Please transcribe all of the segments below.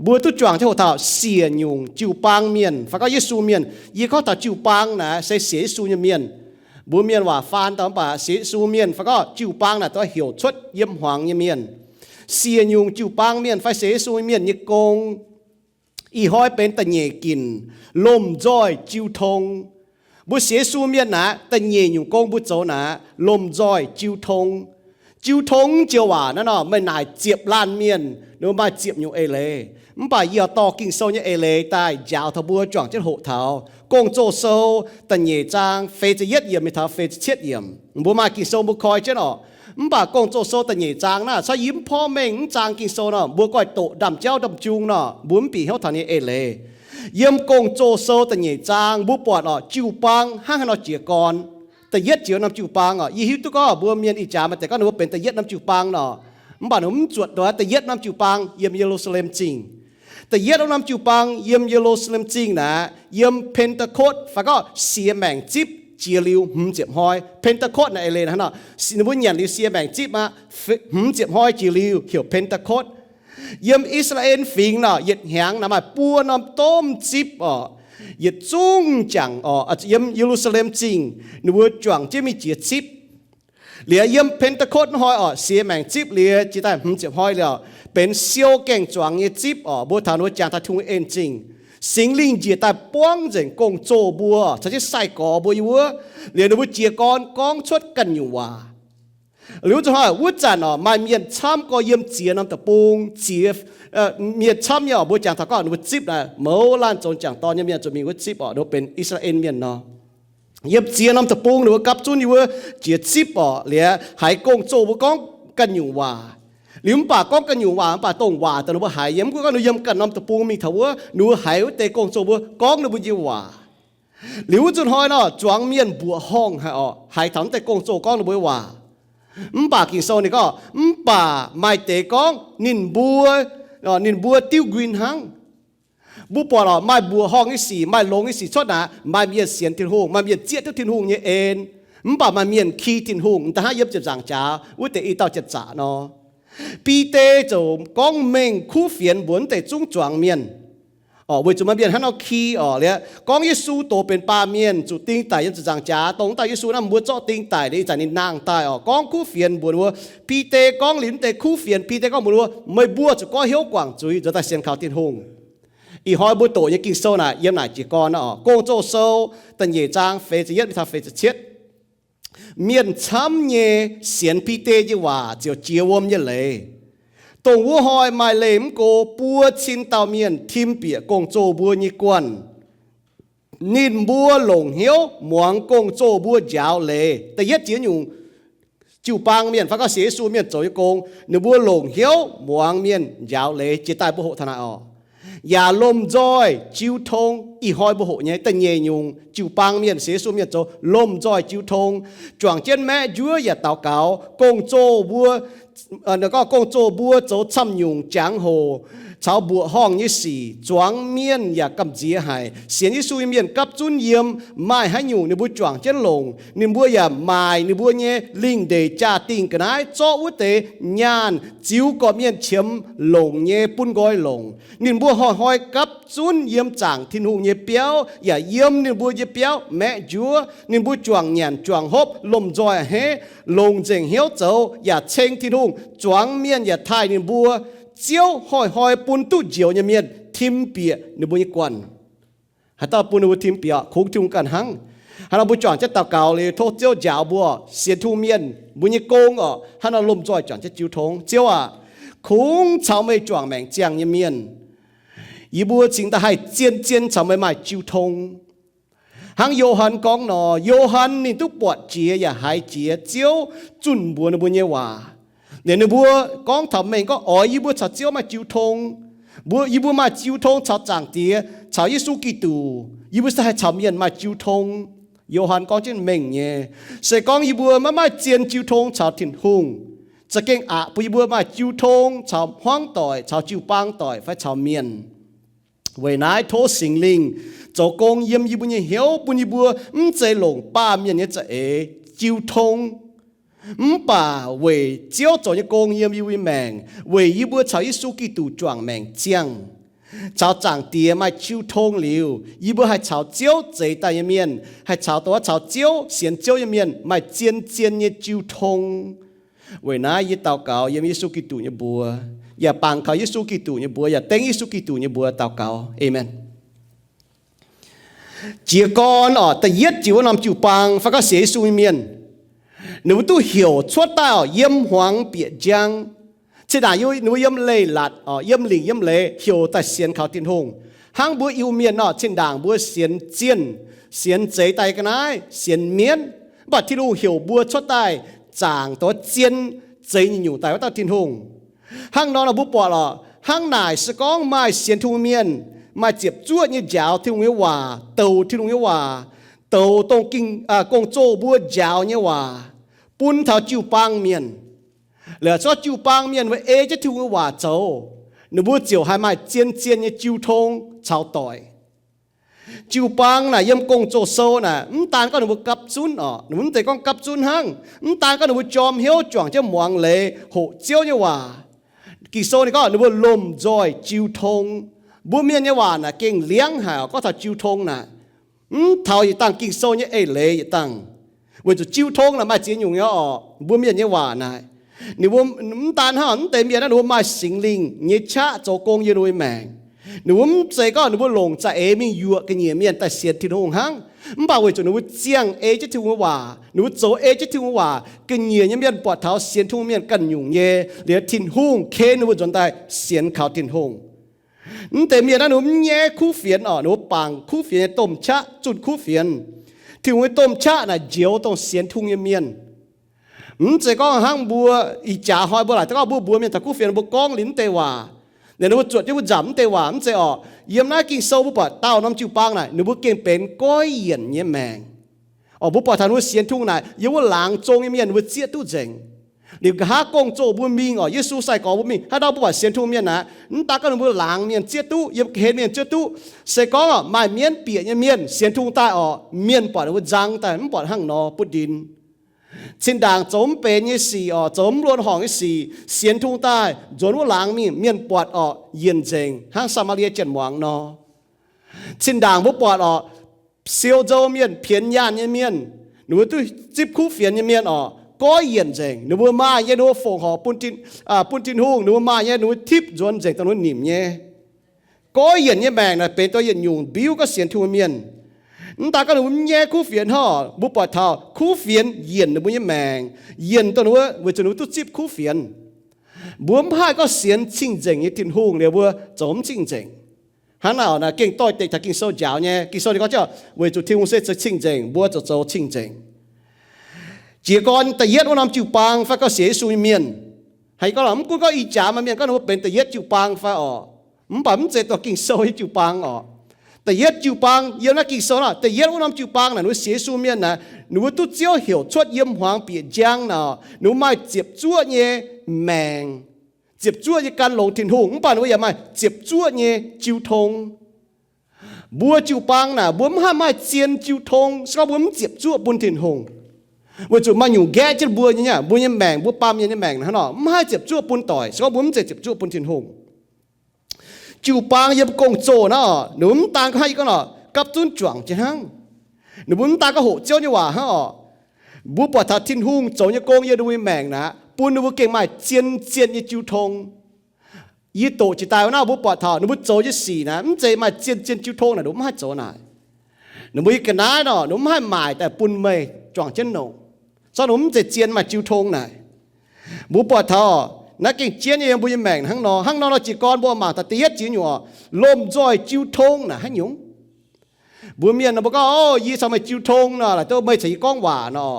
Mbuo duqv juangc jienv hoqc taux siec nyungc jiu-baang mienh fai gorngv Yesu mienh. Yie gorngv taux jiu-baang naaic se sienx Yesu nyei mienh. Mbuo mienh waac faan dauh mv baac sienx Yesu mienh fai gorngv jiu-baang naaic dongh heuc cuotv yiem hmuangx nyei mienh. Siec nyungc jiu-baang mienh fai sienx Yesu mienh nyei gong ih hnoi benx da'nyeic ginc, lomh nzoih jiu tong. Mbuo sienx Yesu mienh naaic, da'nyeic nyungc gong mbuo zoux naaic, lomh nzoih jiu tong. Jiu tong joux waac naaiv nor, meih naaic ziepc laanh mienh, ninh mbuo maaih ziepc nyungc eix leiz. Mv baac yie dorh Ging-Sou nyei eix leiz daaih njaaux taux mbuo juangc jienv hoqc taux Gong-Zoh Sou da'nyeic zaang feix ziepc yietv yiemc mingh taux feix ziepc cietv yiemc. Mbuo maaih Ging-Sou mbuo koi jienv orqc. Mv baac Gong-Zoh Sou da'nyeic zaang naaiv, cuotv yie mv porv mengh mv zaang Ging-Sou nor, mbuo goiv doqc ndaamv-jauv ndaamv-jung nor, mbuo mv bieqc hnyouv taux ninh nyei eix leiz. Yiem Gong-Zoh Sou da'nyeic zaang mbuo buatc orqc, jiu-baang hnangv haaix nor jiez gorn. Da'yietv jiex norm jiu-baang orqc, yie hiuv duqv gorngv mbuo mienh ih jaax maaih deix gorngv ninh mbuo benx da'yietv norm jiu-baang nor, mv baac ninh mbuo mv zuotc ndoqc. Da'yietv norm jiu-baang yiem Ye^lu^saa^lem Zingh. Da'yietv norm jiu-baang yiem Ye^lu^saa^lem Zingh naaic, yiem Pen^te^kotv fai gorngv sie maengc zipv jiex liuz hmz ziepc hnoi. Pen^te^kotv naaic eix leiz hnangv nor, ninh mbuo nyanc liuz sie maengc zipv aqv, hmz ziepc hnoi jiex liuz heuc Pen^te^kotv. Yiem I^saa^laa^en Fingx nor, yietc hnyangx naaic maaih buo norm domh zipv orqc, yietc zungv jangc orqc, yiem Ye^lu^saa^lem Zingh ninh mbuo juangc jienv mingh jiex zipv. Liuz yiem Pen^te^kotv hnoi orqc, sie maengc zipv liuz jiex daaih hmz ziepc hnoi liuz, benx siou gaeng-zuangx nyei zipv orqc, mbuo taux ninh mbuo jangx taux Tin-Hungh en zingh. Singx Lingh njiec daaih buangv nzengc gong-zoh mbuo caux jienv sai-gorx mbuo yiem wuov. Liuz ninh mbuo jiez gorn gorngv cuotv ganh nyungc waac. Liuz wuov zanc orqc, maaih mienh camv gorx yiem ziex norm deic-bung, ziex mienh camv nyei orqc, mbuo jangx taux gorngv ninh mbuo zipv naaic, mouz laanh zoux m'jangc dorn nyei mienh zuqc mingh wuov zipv orqc, ninh mbuo benx I^saa^laa^en mienh nor. Yiem ziex norm deic-bung ninh mbuo gapv zunv yiem wuov jiex zipv orqc, liuz haiz gong-zoh mbuo gorngv ganh nyungc waac. Liuz mv baac gorngv ganh nyungc waac, mv baac dongh waac daaih ninh mbuo haiz nyei, mv gunv gorngv ninh yiem ganh norm deic-bung mingh taux wuov, ninh mbuo haiz wuov deix gong-zoh mbuo gorngv ninh mbuo nyei waac. Liuz wuov nzunc hnoi nor, zuangx mienh mbuoqc horngh haic orqc, haiz taux naaiv deix gong-zoh gorngv ninh mbuo nyei waac. Mv baac Ging-Sou ninh gorngv, mv baac maaih deix gorngv ninh mbuo, ninh mbuo diuv nquin hnangv. Mbuo buatc orqc, maaih mbuoqc horngh nyei sic, maaih longx nyei sic cuotv naaic, maaih mienh sienx Tin-Hungh, maaih mienh zieqv duqv Tin-Hungh nyei en. Mv baac maaih mienh ki Tin-Hungh, m'daaih hnangv yiem ziepc nzaangc jaax wuov deix i dauh janx-zaqc nor. Bide ziouc gorngv mengh kuv fienx mbuox wuov deix zungv zuangx mienh orqc, weic zuqc maaih mienh hnangv nor ki orqc, liuz gorngv Yesu doz benx baamh mienh zuqc ding daic yiem ziepc nzaangc jaax, dongh wuov dauh Yesu naaiv mbuo zorqv ding daic liuz, ih zanc ninh nangh daaih orqc, gorngv kuv fienx mbuox ninh mbuo. Bide gorngv liuz wuov deix kuv fienx, Bide gorngv mbuox ninh mbuo, meih mbuo zuqc goiv hnyouv guangc zuiz nzuonx daaih sienx kaux Tin-Hungh. Ih hnoi mbuo doqc nyei Ging-Sou naaic yiem naaic jiez gorn orqc, Gong-Zoh Sou da'nyeic zaang feix ziepc yietv mingh taux feix ziepc cietv. Mienh camv nyei sienx Bide nyei waac ziouc jiex wuom nyei leiz. Dongh wuov hnoi maaih leih mv go buo cin dauh mienh tim bieqc gong-zoh mbuo nyei guanh. Ninh mbuo longc hnyouv muangx gong-zoh mbuo njaaux leiz. Da'yietv jiex nyungc jiu-baang mienh fai gorngv sienx Yesu mienh zoux nyei gong, ninh mbuo longc hnyouv muangx mienh njaaux leiz. Jiex daaih mbuo hoqc taux naaic orqc, yaac lomh nzoih jiu tong. Ih hnoi mbuo hoqc nyei da'nyeic nyungc jiu-baang mienh, sienx Yesu mienh zoux lomh nzoih jiu tong, juangc jienv maeqv njuov yaac daux gaux. Gong-zoh mbuo, gorngv gong-zoh mbuo zoux camv nyungc jangx-hoc caux mbuoqc horngh nyei sic, zuangx mienh yaac gamh nziex haic. Sienx Yesu nyei mienh gapv zunv yiem, maaih haaix nyungc ninh mbuo juangc jienv longc. Ninh mbuo yaac maaic ninh mbuo nyei lingh ndeic jaa-dingh ga'naaiv, zorqv wuov deix nyaanh ziux gorqv-mienh qiemx longc nyei bun nqoi longc. Ninh mbuo hnoi-hnoi gapv zunv yiem zaangc Tin-Hungh nyei biauv yaac yiem ninh mbuo nyei biauv maeqv njuov. Ninh mbuo juangc nyanc juangc hopv, lomh nzoih a'hneiv, longc nzengc hnyouv zoux yaac ceng Tin-Hungh. Zuangx mienh yaac taaih ninh mbuo. Ziouv hnoi-hnoi bun duqv njoux nyei mienh tim bieqc ninh mbuo nyei guanh. Haaix dauh bun ninh mbuo tim bieqc? Kungx Tin-Hungh ganh hnangv. Hnangv nor mbuo juangc jienv daux gaux liuz, tov Ziouv njaaux mbuo sienx Tin-Hungh mienh mbuo nyei gong orqc, hnangv nor lomh nzoih juangc jienv jiu tong. Ziouv aac, kungx caux meih juangc maengc ziangh nyei mienh, yie mbuo cingx daaih haih zien-zien caux meih maaih jiu tong. Hnangv Yo^han gorngv nor, Yo^han ninh duqv buatc jiex yaac haiz jiex Ziouv zunh mbuox ninh mbuo nyei waac. Ninh, ninh mbuo gorngv taux mengh gorngv oix yie mbuo caux Ziouv maaih jiu tong. Mbuo, yie mbuo maaih jiu tong caux Zaangc Diex, caux Yesu Giduc. Yie mbuo se haih caux mienh maaih jiu tong. Yo^han gorngv jienv mengh nyei. Se gorngv yie mbuo maiv maaih zien jiu tong caux Tin-Hungh, za'gengh aqc bun yie mbuo maaih jiu tong caux hmuangv doic, caux jiu-baang doic fai caux mienh. Weic naaiv tov Singx Lingh zoux gong yiem yie mbuo nyei hnyouv, bun yie mbuo mv zeiz longc baamh mienh nyei za'eix jiu tong, mv baac weic Ziouv zoux nyei gong yiem yie mbuo nyei maengc, weic yie mbuo caux Yesu Giduc juangc maengc ziangh. caux Zaangc Diex maaih jiu tong liuz, yie mbuo haih caux Ziouv zeix daaih nyei mienh, haih caux dongh caux Ziouv, sienx Ziouv nyei mienh maaih zien-zien nyei jiu tong. Weic naaiv yie daux gaux yiem Yesu Giduc nyei mbuox, yaac bangc kaux Yesu Giduc nyei mbuox, yaac dengv Yesu Giduc nyei mbuox daux gaux. Aamen. Jiez gorn oc, da'yietv jiex wuov norm jiu-baang fai gorngv sienx Yesu nyei mienh, ninh mbuo duqv heuc cuotv daaih oc, yiem hmuangx bieqc njang. Zinh ndaangc ninh mbuo yiem leiz-latc oc, yiem lingc yiem leiz heuc daaih sienx kaux Tin-Hungh. Hnangv mbuo Iu-Mienh nor, zinh ndaangc mbuo sienx zienh, sienx zeix daaih ga'naaiv, sienx mienv. Mv baac Tin-Hungh heuc mbuo cuotv daaih zaangc dongh zien zeix nyei nyungc daaih wuov dauh Tin-Hungh. Hnangv nor nor mbuo buatc lorqc, hnangv naaic se gorngv maaih sienx Tin-Hungh mienh maaih ziepc zuoqv nyei njaaux Tin-Hungh nyei waac, doux Tin-Hungh nyei waac, doux dongh ging, gong-zoh mbuo njaaux nyei waac bun taux jiu-baang mienh. Liuz se gorngv jiu-baang mienh mbuo ei jienv Tin-Hungh nyei waac zoux, ninh mbuo ziouc haih maaih zien-zien nyei jiu tong caux doic. Jiu-baang naaic yiem gong-zoh sou naaic, mv daan gorngv ninh mbuo gapv zunv oc, ninh mbuo mv zeiz gorngv gapv zunv hnangv. Mv daan gorngv ninh mbuo jorm hnyouv juangc jienv muangx leiz hoqc Ziouv nyei waac, Ging-Sou ninh gorngv ninh mbuo lomh nzoih jiu tong. Mbuo mienh nyei waac naaic gengh liangv haic oc, gorngv taux jiu tong naaic. Mv taux yietc dangh Ging-Sou nyei eix leiz yietc dangh. Weic zuqc jiu tong naaic maaih ziex nyungc nyei oc, mbuo mienh nyei waac naaic. Ninh mbuo mv daan hnangv, mv deix mienh naaiv ninh mbuo maaih Singx Lingh nyei qaqv zoux gong yiem ninh mbuo maengc. Ninh mbuo mv zeiz gorngv ninh mbuo longc za'eix mingh yuoqc ga'nyiec mienh daaih sienx Tin-Hungh hnangv. Mv baac weic zuqc ninh mbuo ziangh ei jienv Tin-Hungh nyei waac, ninh mbuo zoux ei jienv Tin-Hungh nyei waac, ga'nyiec nyei mienh buatc taux sienx Tin-Hungh mienh ganh nyungc nyei, liuz Tin-Hungh ken ninh mbuo nzuonx daaih sienx kaux Tin-Hungh. Mv deix mienh naaiv ninh mbuo mv nyaiv kuv fienx oc, ninh mbuo bangc kuv fienx nyei domh qaqv, zunh kuv fienx. Tin-Hungh nyei domh qaqv naaic njoux dongh sienx Tin-Hungh nyei mienh. Mv zeiz gorngv hnangv mbuo ih jaax hnoi mbuo laaic daaih gorngv mbuo mbuox mienh taux kuv fienx, mbuo gorngv liuz mv deix waac, liuz ninh mbuo zuotc jienv mbuo nzamc mv deix waac, mv zeiz oc. Yiem naaiv Ging-Sou mbuo buatc dauh norm jiu-baang naaic, ninh mbuo gengh benx goiv yienc nyei maengc. Oc, mbuo buatc taux ninh mbuo sienx Tin-Hungh naaic, yiem wuov laangz zong nyei mienh ninh mbuo zieqv duqv nzengc. Liuz nqa'haav gong-zoh mbuo mingh oc, Yesu sai-gorx mbuo mingh, haaix dauh mbuo buatc sienx Tin-Hungh mienh naaic, mv daan gorngv ninh mbuo laangz mienh zieqv duqv, yiem ga'hlen mienh zieqv duqv. Se gorngv oc, maaih mienv bieqc nyei mienh sienx Tin-Hungh daaih oc, mienh buatc ninh mbuo nzang daaih, mv buatc hnangv nor butv ndin. Zinh ndaangc zoux mv benx nyei sic oc, zoux mv luonx horngc nyei sic, sienx Tin-Hungh daaih nzuonx wuov laangz mingh, mienh buatc oc, yienc nzengc hnangv Saa^maa^lie Janx muangx nor. Zinh ndaangc mbuo buatc oc, siou nzou mienh, pienx nyaanh nyei mienh, ninh mbuo duqv zipv kuv fienx nyei mienh oc, goiv yienc nzengc. Ninh mbuo maaih nyei ninh mbuo fongc horc bun Tin-Hungh, ninh mbuo maaih nyei ninh mbuo tipv nzuonx nzengc dongh ninh mbuo nimc nyei. Goiv yienc nyei maengc naaic benx dongh yietc nyungc mbiuv gorngv sienx Tin-Hungh mienh. Mv daan gorngv ninh mbuo mv nyaiv kuv fienx hnangv, mbuo buatc taux kuv fienx yienc ninh mbuo nyei maengc, yienc dongh ninh mbuo weic zuqc ninh mbuo duqv zipv kuv fienx. Mbuo mv haih gorngv sienx cing-nzengc nyei Tin-Hungh liuz mbuo zoux mv cing-nzengc. Hnangv naaic oc, naaiv gengh doix-dekc taux Ging-Sou njaaux nyei. Ging-Sou ninh gorngv jienv weic zuqc Tin-Hungh se zoux cing-nzengc, mbuo zoux zoux cing-nzengc. Jiez gorn da'yietv wuov norm jiu-baang fai gorngv sienx Yesu nyei mienh, haih gorngv lorqc, mv gunv gorngv ih jaax maaih mienh gorngv ninh mbuo benx da'yietv jiu-baang fai oc, mv baac mv zeiz dongh Ging-Sou nyei jiu-baang oc. Da'yietv jiu-baang yiem naaiv Ging-Sou naaic, da'yietv wuov norm jiu-baang naaic ninh mbuo sienx Yesu mienh naaic, ninh mbuo duqv Ziouv heuc cuotv yiem hmuangx bieqc njang naaic, ninh mbuo maaih ziepc zuoqv nyei maengc, ziepc zuoqv nyei gan longx Tin-Hungh, mv baac ninh mbuo yaac maaih ziepc zuoqv nyei jiu tong. Mbuo jiu-baang naaic, mbuo mv haih maaih zien jiu tong se gorngv mbuo mv ziepc zuoqv bun Tin-Hungh. Weic zuqc maaih nyungc nqaeqv jienv mbuo nyei, mbuo nyei maengc, mbuo baamh mienh nyei maengc hnangv nor, mv haih ziepc zuoqv bun doic se gorngv mbuo mv zeiz ziepc zuoqv bun Tin-Hungh. Jiu-baang yiem gong-zoh naaiv oc, ninh mbuo mv daan gorngv haaix, yie gorngv nor, gapv zunv juangc jienv hnangv. Ninh mbuo mv daan gorngv hoqc Ziouv nyei waac hnangv oc. Mbuo buatc taux Tin-Hungh zoux nyei gong yiem ninh mbuo nyei maengc naaic, bun ninh mbuo gengh maaih zien-zien nyei jiu tong. Yie doqc jiex daaih wuov naaiv, mbuo buatc taux ninh mbuo zoux nyei sic naaic, mv zeiz maaih zien-zien jiu tong naaic, ninh mbuo mv haih zoux naaic. Ninh mbuo nyei ga'naaiv nor, ninh mbuo mv haih maaic daaih bun meih juangc jienv nongc. Zorqv ninh mbuo mv zeiz zien maaih jiu tong naaic. Mbuo buatc taux naaiv gengh jienv nyei yiem mbuo nyei maengc hnangv nor. Hnangv nor nor jiez gorn mbuo mangc taux da'yietv jiex nyungc oc, lomh nzoih jiu tong naaic haaix nyungc? Mbuo mienh nor mbuo gorngv, o, yie caux meih jiu tong nor, laaic duqv meih caux yie gorngv waac nor.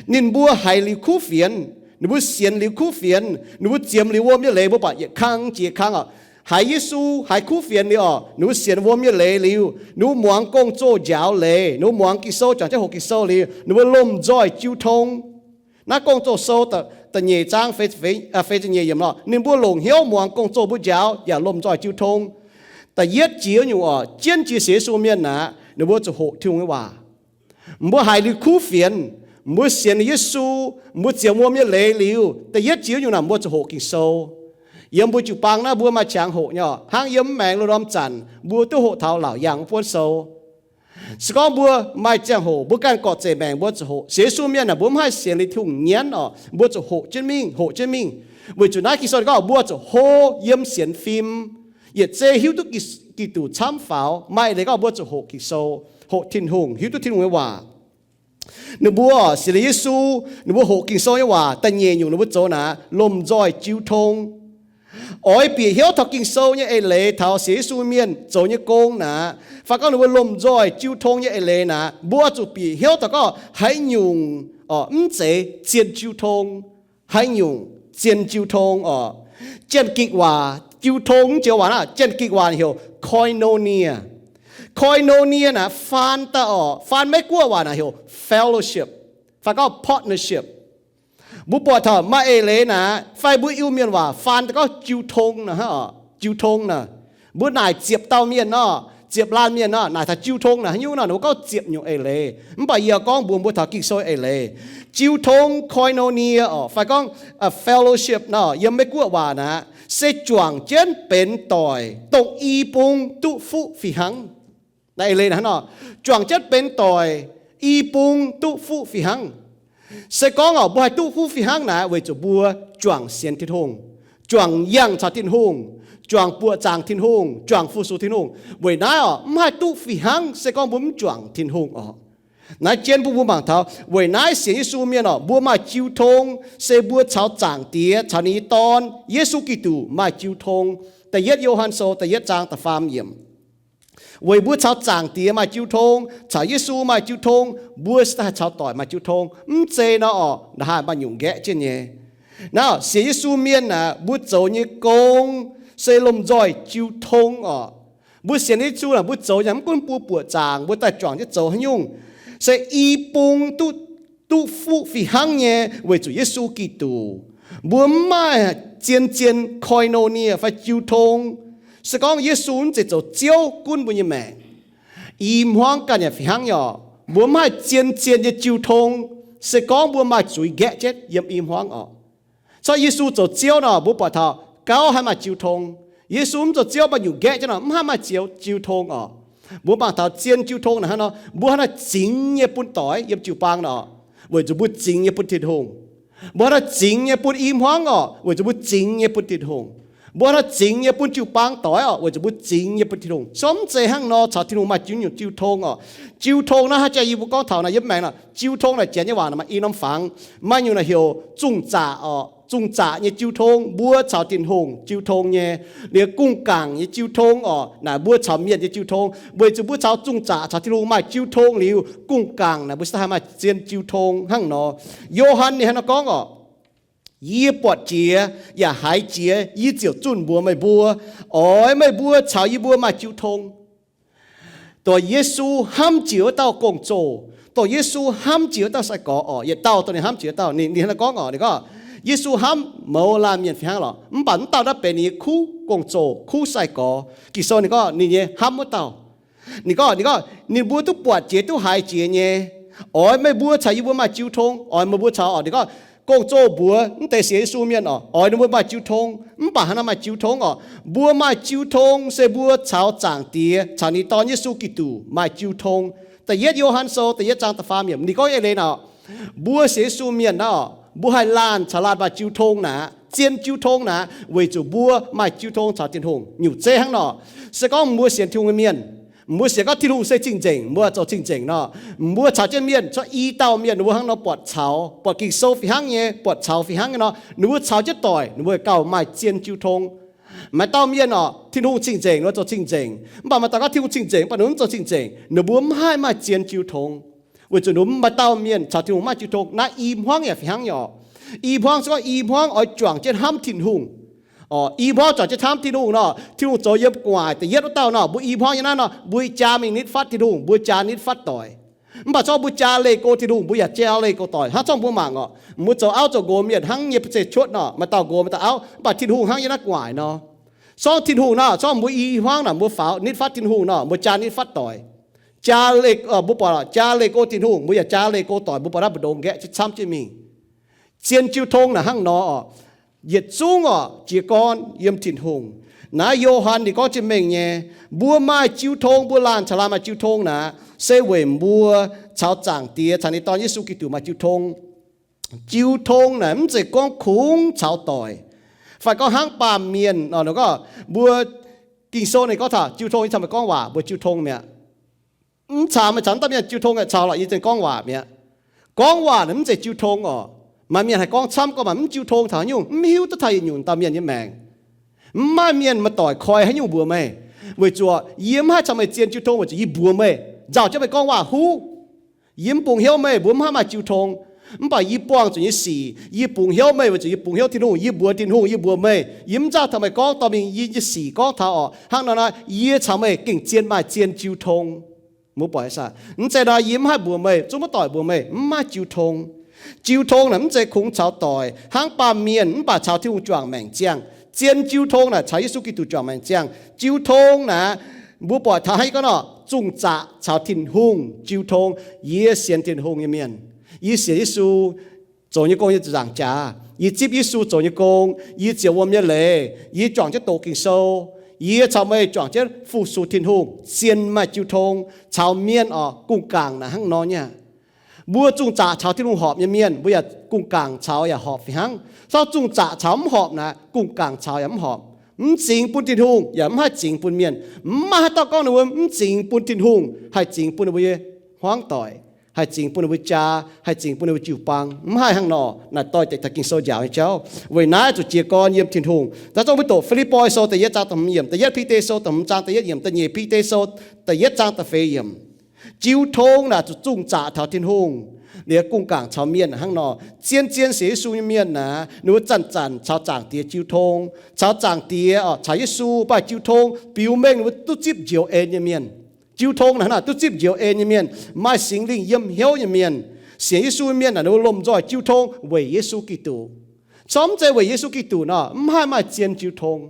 Ninh mbuo haiz liuz kuv fienx, ninh mbuo sienx liuz kuv fienx, ninh mbuo ziemx liuz wuom nyei leiz, mbuo buatc yietc kang jiex kang oc. Haiz Yesu, haiz kuv fienx liuz oc, ninh mbuo sienx wuom nyei leiz liuz, ninh mbuo muangx gong-zoh njaaux leiz, ninh mbuo muangx Ging-Sou juangc jienv hoqc Ging-Sou liuz, ninh mbuo lomh nzoih jiu tong. Naaiv Gong-Zoh Sou da'nyeic zaang feix ziepc nyeic yiemc nor, ninh mbuo longc hnyouv muangx gong-zoh mbuo njaaux yaac lomh nzoih jiu tong. Da'yietv jiex nyungc oc, jienv jiex sienx Yesu mienh aqv, ninh mbuo zuqc hoqc Tin-Hungh nyei waac. Mbuo haiz liuz kuv fienx, mbuo sienx liuz Yesu, mbuo ziemx wuom nyei leiz liuz, da'yietv jiex nyungc naaic mbuo zuqc hoqc Ging-Sou. Yiem mbuo jiu-baang naaiv mbuo maaih qangx hoqc nyei oc. Hnangv yiem mv maengx loz-norm zanc mbuo duqv hoqc taux laauc yaangh wuov buonv sou. Se gorngv mbuo maaih ziangh hoc mbuo ganh gorqv-zeic maengc mbuo zuqc hoqc. Sienx Yesu mienh aah, mbuo mv haih sienx liuz Tin-Hungh nyienv oc. Mbuo zuqc hoqc jienv mingh, hoqc jienv mingh. Weic zuqc naaiv Ging-Sou gorngv mbuo zuqc hlo yiem sienx fim, yietc zeiv hiuv duqv Gi- Giduc camv faaux. Maaih eix leiz gorngv mbuo zuqc hoqc Ging-Sou, hoqc Tin-Hungh, hiuv duqv Tin-Hungh nyei waac. Ninh mbuo sienx liuz Yesu, ninh mbuo hoqc Ging-Sou nyei waac, da'nyeic nyungc ninh mbuo zoux naaic, lomh nzoih jiu tong. Oix bieqc hnyouv taux Ging-Sou nyei eix leiz, taux sienx Yesu mienh zoux nyei gong naaic, fai gorngv ninh mbuo lomh nzoih jiu tong nyei eix leiz naaic, mbuo zuqc bieqc hnyouv taux gorngv haaix nyungc mv zeiz zien jiu tong, haaix nyungc zien jiu tong oc. Janx-Gikc waac jiu tong mv joux waac naaiv, Janx-Gikc waac heuc koinonia. Koinonia naaic faan daaih oc, faan Meiv-Guoqv waac naaic heuc fellowship, fai gorngv partnership. Mbuo buatc taux maaih eix leiz naaic, fai mbuo Iu-Mienh waac faan daaih gorngv jiu tong naaic, jiu tong naaic. Mbuo naaic ziepc dauh mienh nor, ziepc laanh mienh nor, naaic taux jiu tong naaic haaix nyungc nor, ninh mbuo gorngv ziepc nyungc eix leiz. Mv baac yie gorngv mbuox mbuo taux Ging-Sou eix leiz. Jiu tong, koinonia oc, fai gorngv fellowship nor, yiem Meiv-Guoqv waac naaic, se juangc jienv benx doic, dongh i bung duqv fuqv fih hnangv. Naaiv eix leiz naaic, juangc jienv benx doic, i bung duqv fuqv fih hnangv. Se gorngv oc, mbuo haih duqv fuqv fih hnangv naaic, weic zuqc mbuo juangc sienx Tin-Hungh, juangc yangh caux Tin-Hungh, juangc buoqc zaangc Tin-Hungh, juangc fu-sux Tin-Hungh. Weic naaiv oc, mv haih duqv fih hnangv se gorngv mbuo mv juangc Tin-Hungh oc. Naaiv jienv bun mbuo mangc taux, weic naaiv sienx Yesu mienh oc, mbuo maaih jiu tong, se mbuo caux Zaangc Diex, caux ninh nyei Dorn, Yesu Giduc, maaih jiu tong. Da'yietv Yo^han Sou da'yietv zaang da'faam yiemc. Weic mbuo caux Zaangc Diex maaih jiu tong, caux Yesu maaih jiu tong, mbuo se daaih haih caux doic maaih jiu tong. Mv zeiz nor oc, naaiv haih maaih nyungc nqaeqv jienv nyei. Naaiv sienx Yesu mienh aeqv, mbuo zoux nyei gong se lomh nzoih jiu tong oc. Mbuo sienx Yesu aeqv, mbuo zoux nyei mv gunv mbuo buoqc zaangc, mbuo daaih juangc jienv zoux haaix nyungc, se i bung duqv, duqv fuqv fih hnangv nyei weic zuqc Yesu Giduc. Mbuo mv maaih zien-zien koinonia fai jiu tong. Se gorngv Yesu mv zeiz zoux Ziouv gunv mbuo nyei maengc, i hmuangv ganh yaac fih hnangv nyei oc. Mbuo mv maaih zien-zien nyei jiu tong, se gorngv mbuo maaih zuiz nqaeqv jienv yiem i hmuangv oc. Corc Yesu zoux Ziouv nor, mbuo buatc taux gauh haih maaih jiu tong. Yesu mv zoux Ziouv maaih nyungc nqaeqv jienv nor, mv haih maaih jiu, jiu tong oc. Mbuo mangc taux zien jiu tong naaic hnangv nor, mbuo hnangv naaiv zingx nyei bun doic yiem jiu-baang nor, weic zuqc mbuo zingx nyei bun Tin-Hungh. Mbuo hnangv naaiv zingx nyei bun i hmuangv oc, weic zuqc mbuo zingx nyei bun Tin-Hungh. Mbuo hnangv naaiv zingx nyei bun jiu-baang doic oc, weic zuqc mbuo zingx nyei bun Tin-Hungh. Corc mv zeiz hnangv nor, caux Tin-Hungh maaih jiu nyungc jiu tong oc. Jiu tong naaiv hnangv jaa yie mbuo gorngv taux naaic yiem maengx naaic, jiu tong naaic janx nyei waac naaic maaih i norm fangx. Maaih nyungc naaic heuc zungh zaqc oc, zungh zaqc nyei jiu tong. Mbuo caux Tin-Hungh jiu tong nyei. Liuz gungh gaangc nyei jiu tong oc, naaic mbuo caux mienh nyei jiu tong. Weic zuqc mbuo caux zungh zaqc caux Tin-Hungh maaih jiu tong liuz, gungh gaangc naaic mbuo se daaih haih maaih zien jiu tong hnangv nor. Yo^han ninh hnangv nor gorngv oc, Yie buatc jiex yaac haiz jiex, yie ziouc zunh mbuox meih mbuo, oix meih mbuo caux yie mbuo maaih jiu tong. Dongh Yesu hnamv jiex wuov dauh gong-zoh, dongh Yesu hnamv jiex wuov dauh sai-gorx oc, yietc dauh dongh ninh hnamv jiex wuov dauh. Ninh, ninh hnangv naaiv gorngv oc, ninh gorngv, Yesu hnamv mouz laanh mienh fih hnangv lorqc, mv baac mv dauh naaiv benx ninh nyei kuv gong-zoh, kuv sai-gorx. Ging-Sou ninh gorngv ninh nyei hnamv wuov dauh. Ninh gorngv, ninh gorngv, ninh mbuo duqv buatc jiex duqv haiz jiex nyei. Oix meih mbuo caux yie mbuo maaih jiu tong, oix meih mbuo caux oc. Ninh gorngv, gong-zoh mbuox mv deix sienx Yesu mienh oc, oix ninh mbuo maaih jiu tong. Mv baac hnangv naaiv maaih jiu tong oc. Mbuo maaih jiu tong se mbuo caux Zaangc Diex, caux ninh Dorn Yesu Giduc maaih jiu tong. Da'yietv Yo^han Sou da'yietv zaang da'faam yiemc ninh gorngv eix leiz naaic, mbuo sienx Yesu mienh naaiv oc, mbuo haih laanh caux laanh maaih jiu tong naaic, zien jiu tong naaic, weic zuqc mbuo maaih jiu tong caux Tin-Hungh. Nyungc zeiv hnangv nor, se gorngv mbuo sienx Tin-Hungh nyei mienh, mbuo sienx gorngv Tin-Hungh se cing-nzengc, mbuo zoux cing-nzengc nor, mbuo caux jienv mienh, corc i dauh mienh, mbuo hnangv nor buatc caux, buatc Ging-Sou fih hnangv nyei, buatc caux fih hnangv nyei nor, ninh mbuo caux jienv doic, ninh mbuo gauh maaih zien jiu tong. Maaih dauh mienh oc, Tin-Hungh cing-nzengc, ninh mbuo zoux cing-nzengc. Mv baac maaih dauh gorngv Tin-Hungh cing-nzengc, mv baac ninh mbuo mv zoux cing-nzengc, ninh mbuo mv haih maaih zien jiu tong. Weic zuqc ninh mbuo maaih dauh mienh caux Tin-Hungh maiv maaih jiu tong. Naaiv i hmuangv yaac fih hnangv nyei oc. I hmuangv se gorngv i hmuangv oix juangc jienv hnamv Tin-Hungh. Oc, i hmuangv juangc jienv hnamv Tin-Hungh nor, Tin-Hungh zoux yiem gu'nguaaic da'yietv wuov dauh nor, mbuo i hmuangv nyei naaiv nor, mbuo jaa mingh nitv fatv Tin-Hungh, mbuo jaa nitv fatv doic. Mv baac corc mbuo jaa leih go Tin-Hungh, mbuo yaac jaa leih go doic. Hnangv corc mbuo mangc oc, mbuo zoux auv zoux nqox mienh hnangv nyei ba'zeiv cuotv nor, maaih dauh nqox maaih dauh auv, mv baac Tin-Hungh hnangv yiem naaiv gu'nguaaic nor. Corc Tin-Hungh nor, corc mbuo i hmuangv naaic mbuo faaux nitv fatv Tin-Hungh nor, mbuo jaa nitv fatv doic. Jaa leih, mbuo buatc jaa leih go Tin-Hungh, mbuo yaac jaa leih go doic, mbuo buatc naaiv mbu'ndongx nqaeqv jienv camv jienv mingh. Zien jiu tong naaic hnangv nor oc. Yietc zungv orqc, jiez gorn yiem Tin-Hungh. Naaiv Yo^han ninh gorngv jienv mengh nyei, mbuo maaih jiu tong, mbuo laanh caux laanh maaih jiu tong naaic, se weic mbuo caux Zaangc Diex caux ninh Dorn Yesu Giduc maaih jiu tong. Jiu tong naaic mv zeiz gorngv kungx caux doic, fai gorngv hnangv baamh mienh nor, gorngv mbuo Ging-Sou ninh gorngv taux jiu tong, yie caux meih gorngv waac mbuo jiu tong mi'aqv. Mv caux meih caux dauh mienh jiu tong, caux lorqc yie za'gengh gorngv waac mi'aqv. Gorngv waac naaic mv zeiz jiu tong orqc. Maaih mienh haih gorngv camv, gorngv maaih mv jiu tong taux haaix nyungc, mv hiuv duqv taux yietc nyungc dauh mienh nyei maengc. Mv maaih mienh maaih doic koi haaix nyungc mbuox meih, weic zuqc yie mv haih caux meih zien jiu tong weic zuqc yie mbuox meih, nzauh jienv meih gorngv waac huv. Yie mv bungx hnyouv meih, mbuo mv haih maaih jiu tong. Mv baac yie buangh zuqc nyei sic, yie bungx hnyouv meih weic zuqc yie bungx hnyouv Tin-Hungh. Yie mbuox Tin-Hungh, yie mbuox meih, yie mv nzauh taux meih gorngv dorh mingh yie nyei sic gorngv taux orqc. Hnangv nor naaic, yie caux meih gengh zien maaih zien jiu tong. Mbuo buatc aa, mv zeiz nor yie mv haih mbuox meih, zungv maiv doic mbuox meih, mv maaih jiu tong. Jiu tong naaic mv zeiz kungx caux doic, hnangv baamh mienh mv baac caux Tin-Hungh juangc maengc ziangh. Zien jiu tong naaic caux Yesu Giduc juangc maengc ziangh. Jiu tong naaic, mbuo buatc taux hnangv yie gorngv nor, zungh zaqc caux Tin-Hungh jiu tong. Yie sienx Tin-Hungh nyei mienh. Yie sienx Yesu zoux nyei gong nyei zuqc nzaangc jaax. Yie zipv Yesu zoux nyei gong. Yie ziouc wuom nyei leiz. Yie juangc jienv doqc Ging-Sou. Yie caux meih juangc jienv fu-sux Tin-Hungh, zien maaih jiu tong. Caux mienh orqc, gungh gaangc naaic hnangv nor nyei aqv. Mbuo zungh zaqc caux Tin-Hungh horpc nyei mienh, mbuo yaac gungh gaangc caux yaac horpc fih hnangv. Zorqv zungh zaqc caux mv horpc naaic, gungh gaangc caux yaac mv horpc. Mv zingx bun Tin-Hungh yaac mv haih zingx bun mienh. Mv maaih haaix dauh gorngv ninh mbuo mv zingx bun Tin-Hungh haih zingx bun ninh mbuo nyei hmuangv doic, haih zingx bun ninh mbuo jaa, haih zingx bun ninh mbuo jiu-baang. Mv haih hnangv nor. Naaic doix-dekc taux Ging-Sou njaaux nyei jauv. Weic naaiv zuqc jiez gorn yiem Tin-Hungh. Daaih zungv mbuo doqc Fi^lipv^poi Sou da'yietv zaang da'hmz yiemc, da'yietv Bide Sou da'hmz zaang da'yietv yiemc, da'nyeic Bide Sou da'yietv zaang da'feix yiemc. Jiu tong naaic zuqc zungh zaqc taux Tin-Hungh, liuz gungh gaangc caux mienh hnangv nor. Zien-zien sienx Yesu nyei mienh naaic, ninh mbuo zanc-zanc caux Zaangc Diex jiu tong, caux Zaangc Diex, caux Yesu maaih jiu tong, biux mengh ninh mbuo duqv zipv njoux en nyei mienh. Jiu tong naaic hnangv naaic, duqv zipv njoux en nyei mienh, maaih Singx Lingh yiem hnyouv nyei mienh. Sienx Yesu nyei mienh naaic, ninh mbuo lomh nzoih jiu tong weic Yesu Giduc. Corc mv zeiz weic Yesu Giduc nor, mv haih maaih zien jiu tong.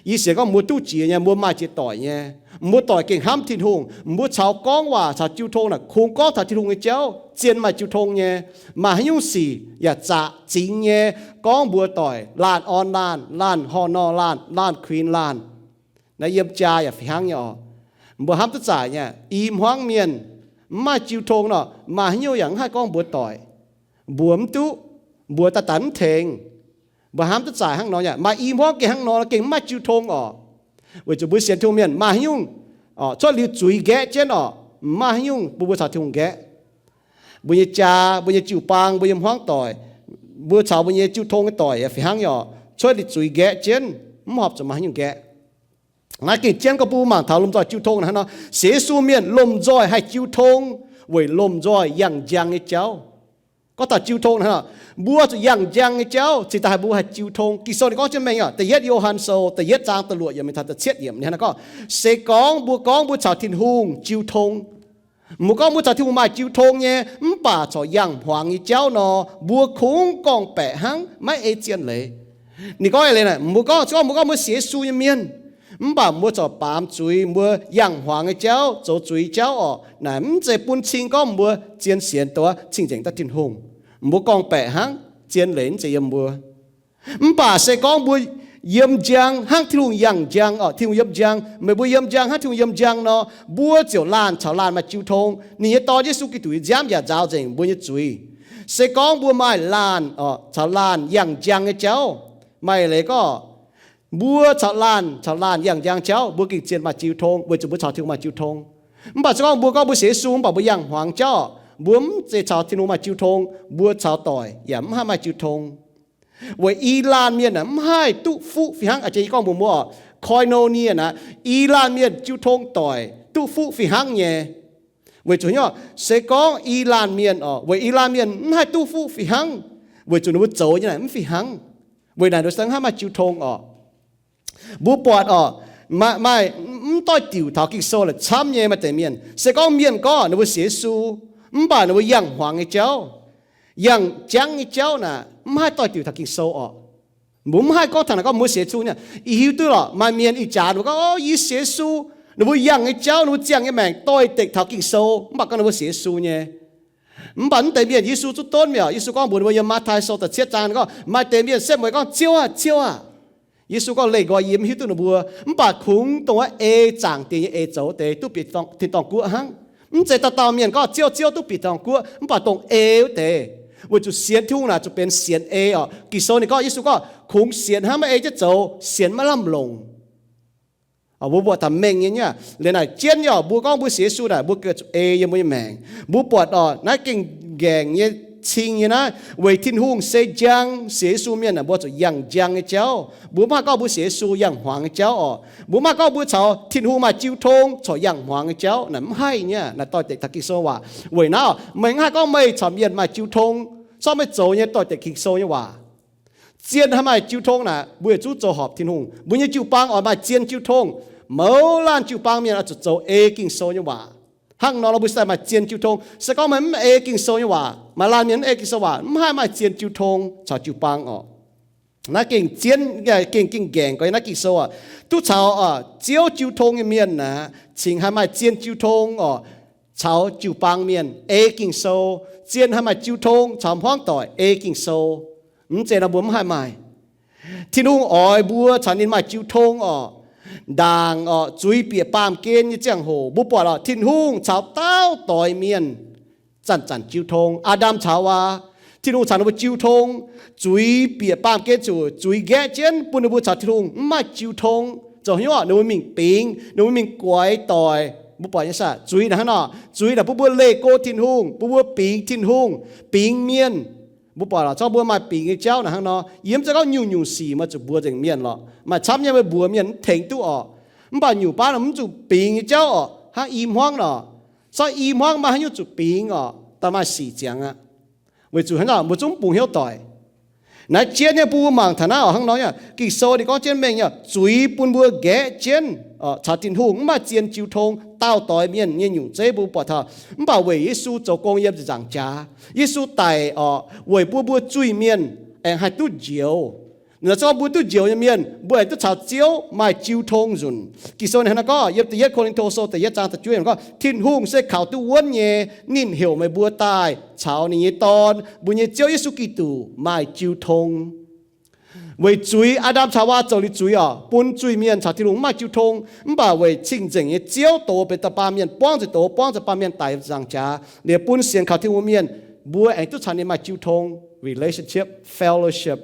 Yie sienx gorngv mbuo duqv jiex nyei, mbuo maaih jiex doic nyei, mbuo doic gengh hnamv Tin-Hungh. Mbuo caux gorngv waac caux jiu tong naaic, kungx gorngv taux Tin-Hungh nyei jauv, zien maaih jiu tong nyei. Maaih haaix nyungc sic yaac zaqc zingx nyei, gorngv mbuox doic, laanh orn laanh, laanh horh nor laanh, laanh kuinx laanh. Naaiv yiem jaa yaac fih hnangv nyei orqc. Mbuo hnamv duqv zaaic nyei, i hmuangv mienh mv maaih jiu tong nor, maaih haaix nyungc yaac mv haih gorngv mbuox doic. Mbuox mv duqv, mbuox daaih daaih mv tengx. Mbuo hnamv duqv zaaic hnangv nor nyei, maaih i hmuangv gengh hnangv nor, gengh mv maaih jiu tong orqc. Weic zuqc mbuo sienx Tin-Hungh mienh maaih haaix nyungc cuotv liuz zuiz nqaeqv jienv orqc, mv maaih haaix nyungc bun mbuo caux Tin-Hungh nqaeqv. Mbuo nyei jaa, mbuo nyei jiu-baang, mbuo nyei hmuangv doic, mbuo caux mbuo nyei jiu tong nyei doic yaac fih hnangv nyei orqc, cuotv liuz zuiz nqaeqv jienv, mv horpc zuqc maaih haaix nyungc nqaeqv. Naaiv gengh jienv gorngv bun mbuo mangc taux lomh nzoih jiu tong hnangv nor. Sienx Yesu mienh lomh nzoih haih jiu tong weic lomh nzoih yangh njang nyei jauv. Gorngv taux jiu tong hnangv nor, mbuo zuqc yangh njang nyei jauv cingx daaih haih mbuo haih jiu tong. Ging-Sou ninh gorngv jienv mengh orqc, da'yietv Yo^han Sou da'yietv zaang da'luoqc yiemc mingh taux da'cietv yiemc ninh hnangv naaiv gorngv, se gorngv mbuo gorngv mbuo caux Tin-Hungh jiu tong, mbuo gorngv mbuo caux Tin-Hungh maaih jiu tong nyei, mv baac corc yangh hmuangx nyei jauv nor, mbuo kungx gorngv-baeqc hnangv, maiv ei zien leiz. Ninh gorngv eix leiz naaic, mbuo gorngv, se gorngv mbuo gorngv mbuo sienx Yesu nyei mienh, mv baac mbuo corc baamz zuiz, mbuo yangh hmuangx nyei jauv, zoux zuiz jauv orqc, naaic mv zeiz bun cing gorngv mbuo zien sienx dongh wuov cing-nzengc daaih Tin-Hungh. Mbuo gorngv-baeqc hnangv, zien leiz mv zeiz yiem mbuo. Mv baac se gorngv mbuo yiem njang hnangv Tin-Hungh yangh njang orqc, Tin-Hungh yiem njang, meih mbuo yiem njang hnangv Tin-Hungh yiem njang nor, mbuo ziouc laanh caux laanh maaih jiu tong. Ninh nyei Dorn, Yesu Giduc, nyei nziaamv yaac nzaaux nzengc mbuo nyei zuiz. Se gorngv mbuo maaih laanh orqc caux laanh yangh njang nyei jauv, maaih leiz gorngv mbuo caux laanh caux laanh yangh njang jauv, mbuo gengh zien maaih jiu tong, weic zuqc mbuo caux Tin-Hungh maaih jiu tong. Mv baac se gorngv mbuo gorngv mbuo sienx Yesu mv baac mbuo yangh hmuangx jauv, mbuo mv zeiz caux Tin-Hungh maaih jiu tong, mbuo caux doic yaac mv haih maaih jiu tong. Weic i laanh mienh aeqv, mv haih duqv fuqv fih hnangv. A'jang yie gorngv mbuox mbuo orqc, koinonia naaic, i laanh mienh jiu tong doic duqv fuqv fih hnangv nyei. Weic zuqc nyei, se gorngv i laanh mienh orqc, weic i laanh mienh mv haih duqv fuqv fih hnangv, weic zuqc ninh mbuo zoux nyei naaic mv fih hnangv. Weic naaic nor se mv haih maaih jiu tong orqc. Mbuo buatc orqc, maaih, maaih mv doix-diuc taux Ging-Sou la'camv nyei maaih deix mienh. Se gorngv mienh gorngv ninh mbuo sienx Yesu, mv baac ninh mbuo yangh hmuangx nyei jauv, yangh jangv nyei jauv naaic, mv haih doix-diuc taux Ging-Sou orqc. Mbuo mv haih gorngv taux naaic gorngv mbuo sienx Yesu nyei. Ih hiuv duqv lorqc, maaih mienh ih jaax ninh mbuo gorngv, O, yie sienx Yesu. Ninh mbuo yangh nyei jauv, ninh mbuo ziangh nyei maengc doix-dekc taux Ging-Sou, mv baac gorngv ninh mbuo sienx Yesu nyei. Mv baac mv deix mienh Yesu zuqc donv mi'aqv. Yesu gorngv mbuox ninh mbuo yiem Matv^tai Sou da'cietv zaang, ninh gorngv maaih deix mienh setv mueiz gorngv, Ziouv aah! Ziouv aah! Yesu gorngv leih nqoi yiem, mv hiuv duqv ninh mbuo. Mv baac kungx dongh wuov ei zaangc diex nyei eix zoux deix duqv bieqc tin-dorngh guoqv hnangv. Mv zeiz dauh dauh mienh gorngv Ziouv, Ziouv duqv bieqc tin-dorngh guoqv, mv baac dongh ei wuov deix. Weic zuqc sienx Tin-Hungh naaic zuqc benx sienx ei orqc. Ging-Sou ninh gorngv, Yesu gorngv kungx sienx hnangv maiv ei jienv zoux, sienx maiv lamh longc. Mbuo buatc taux mengh nyei nyei aqv. Liuz naaic jienv nyei orqc, mbuo gorngv mbuo sienx Yesu naaic, mbuo gengh zuqc ei yiem mbuo nyei maengc. Mbuo buatc orqc, naaiv gengh nqaengc nyei cing nyei naaiv, weic Tin-Hungh se njang. Sienx Yesu mienh aah, mbuo zuqc yangh njang nyei jauv. Mbuo mv haih gorngv mbuo sienx Yesu yangh hmuangx nyei jauv orqc. Mbuo mv haih gorngv mbuo caux Tin-Hungh maaih jiu tong corc yangh hmuangx nyei jauv. Naaic mv haih nyei aqv. Naaic doix-dekc taux Ging-Sou waac. Weic naaiv orqc, meih mv haih gorngv meih caux mienh maaih jiu tong, corc meih zoux nyei doix-dekc Ging-Sou nyei waac. Zien haih maaih jiu tong naaic, mbuo yietc zungv zoux horpc Tin-Hungh. Mbuo nyei jiu-baang oix maaih zien jiu tong. Mouz laanh jiu-baang mienh oix zuqc zoux ei Ging-Sou nyei waac. Hnangv nor nor mbuo se daaih maaih zien jiu tong. Se gorngv meih mv ei Ging-Sou nyei waac, maaih laanh mienh mv ei Ging-Sou waac, mv haih maaih zien jiu tong caux jiu-baang orqc. Naaiv gengh zien, gengh, gengh nqaengc gau nyei naaiv Ging-Sou aac. Duqv caux Ziouv jiu tong nyei mienh naaic, cingx haih maaih zien jiu tong orqc, caux jiu-baang mienh ei Ging-Sou. Zien haih maaih jiu tong caux hmuangv doic ei Ging-Sou. Mv zeiz nor mbuo mv haih maaih. Tin-Hungh oix mbuo caux ninh maaih jiu tong orqc. Ndaangc orqc, zuiz bieqc baamh gen nyei ziangh hoc, mbuo buatc orqc, Tin-Hungh caux dauh doix mienh zanc-zanc jiu tong. Aa^ndam caux Haawaa, Tin-Hungh caux ninh mbuo jiu tong. Zuiz bieqc baamh gen ziouc zuiz nqaeqv jienv bun ninh mbuo caux Tin-Hungh mv maaih jiu tong. Zoux haaix nyungc orqc? Ninh mbuo mingh bingx, ninh mbuo mingh guaix doic. Mbuo buatc nyei saah? Zuiz naaic hnangv nor, zuiz naaic bun mbuo leih go Tin-Hungh, bun mbuo bingx Tin-Hungh, bingx mienh. Mbuo buatc lorqc, zorqv mbuo maaih bingx nyei jauv naaic hnangv nor. Yie mv zeiz gorngv nyungc-nyungc sic meih zuqc mbuox nzengc mienh lorqc. Maaih camv nyei meih mbuox mienh mv tengx duqv orqc. Mv baac nyungc baav mv zuqc bingx nyei jauv orqc. Hnangv i hmuangv nor, zorqv i hmuangv maaih haaix nyungc zuqc bingx orqc, daaih maaih sic ziangx aqv. Weic zuqc hnangv nor mbuo zungv mv bungx hnyouv doic. Naaiv jienv nyei bun mbuo mangc taux naaiv orqc, hnangv nor nyei Ging-Sou ninh gorngv jienv mengh nyei zuiz bun mbuo nqaeqv jienv caux Tin-Hungh mv maaih zien jiu tong. Dauh doix mienh nyei nyungc zeiv mbuo buatc taux, mv baac weic Yesu zoux gong yiem ziepc nzaangc jaax. Yesu daic orqc weic bun mbuo zuiz-mienh aengx haih duqv njoux. Naaiv se gorngv mbuo duqv njoux nyei mienh, mbuo aengx duqv caux Ziouv maaih jiu tong nzunc. Ging-Sou ninh hnangv naaiv gorngv yiem da'yietv Ko^lin^to Sou da'yietv zaang da'juov yiemc gorngv, Tin-Hungh se kaux duqv wuonv nyei, ninh heuc meih mbuo daaih caux ninh nyei Dorn, mbuo nyei Ziouv Yesu Giduc maaih jiu tong. Weic zuiz, Aa^ndam caux Haawaa zoux liuz zuiz orqc, bun zuiz-mienh caux Tin-Hungh mv maaih jiu tong. Mv baac weic cing-nzengc nyei Ziouv doz benx da'baamh mienh, buangv nzuqc doz, buangv da'baamh mienh daic ziepc nzaangc jaax, liuz bun sienx kaux Tin-Hungh mienh, mbuo aengx duqv caux ninh maaih jiu tong, relationship, fellowship.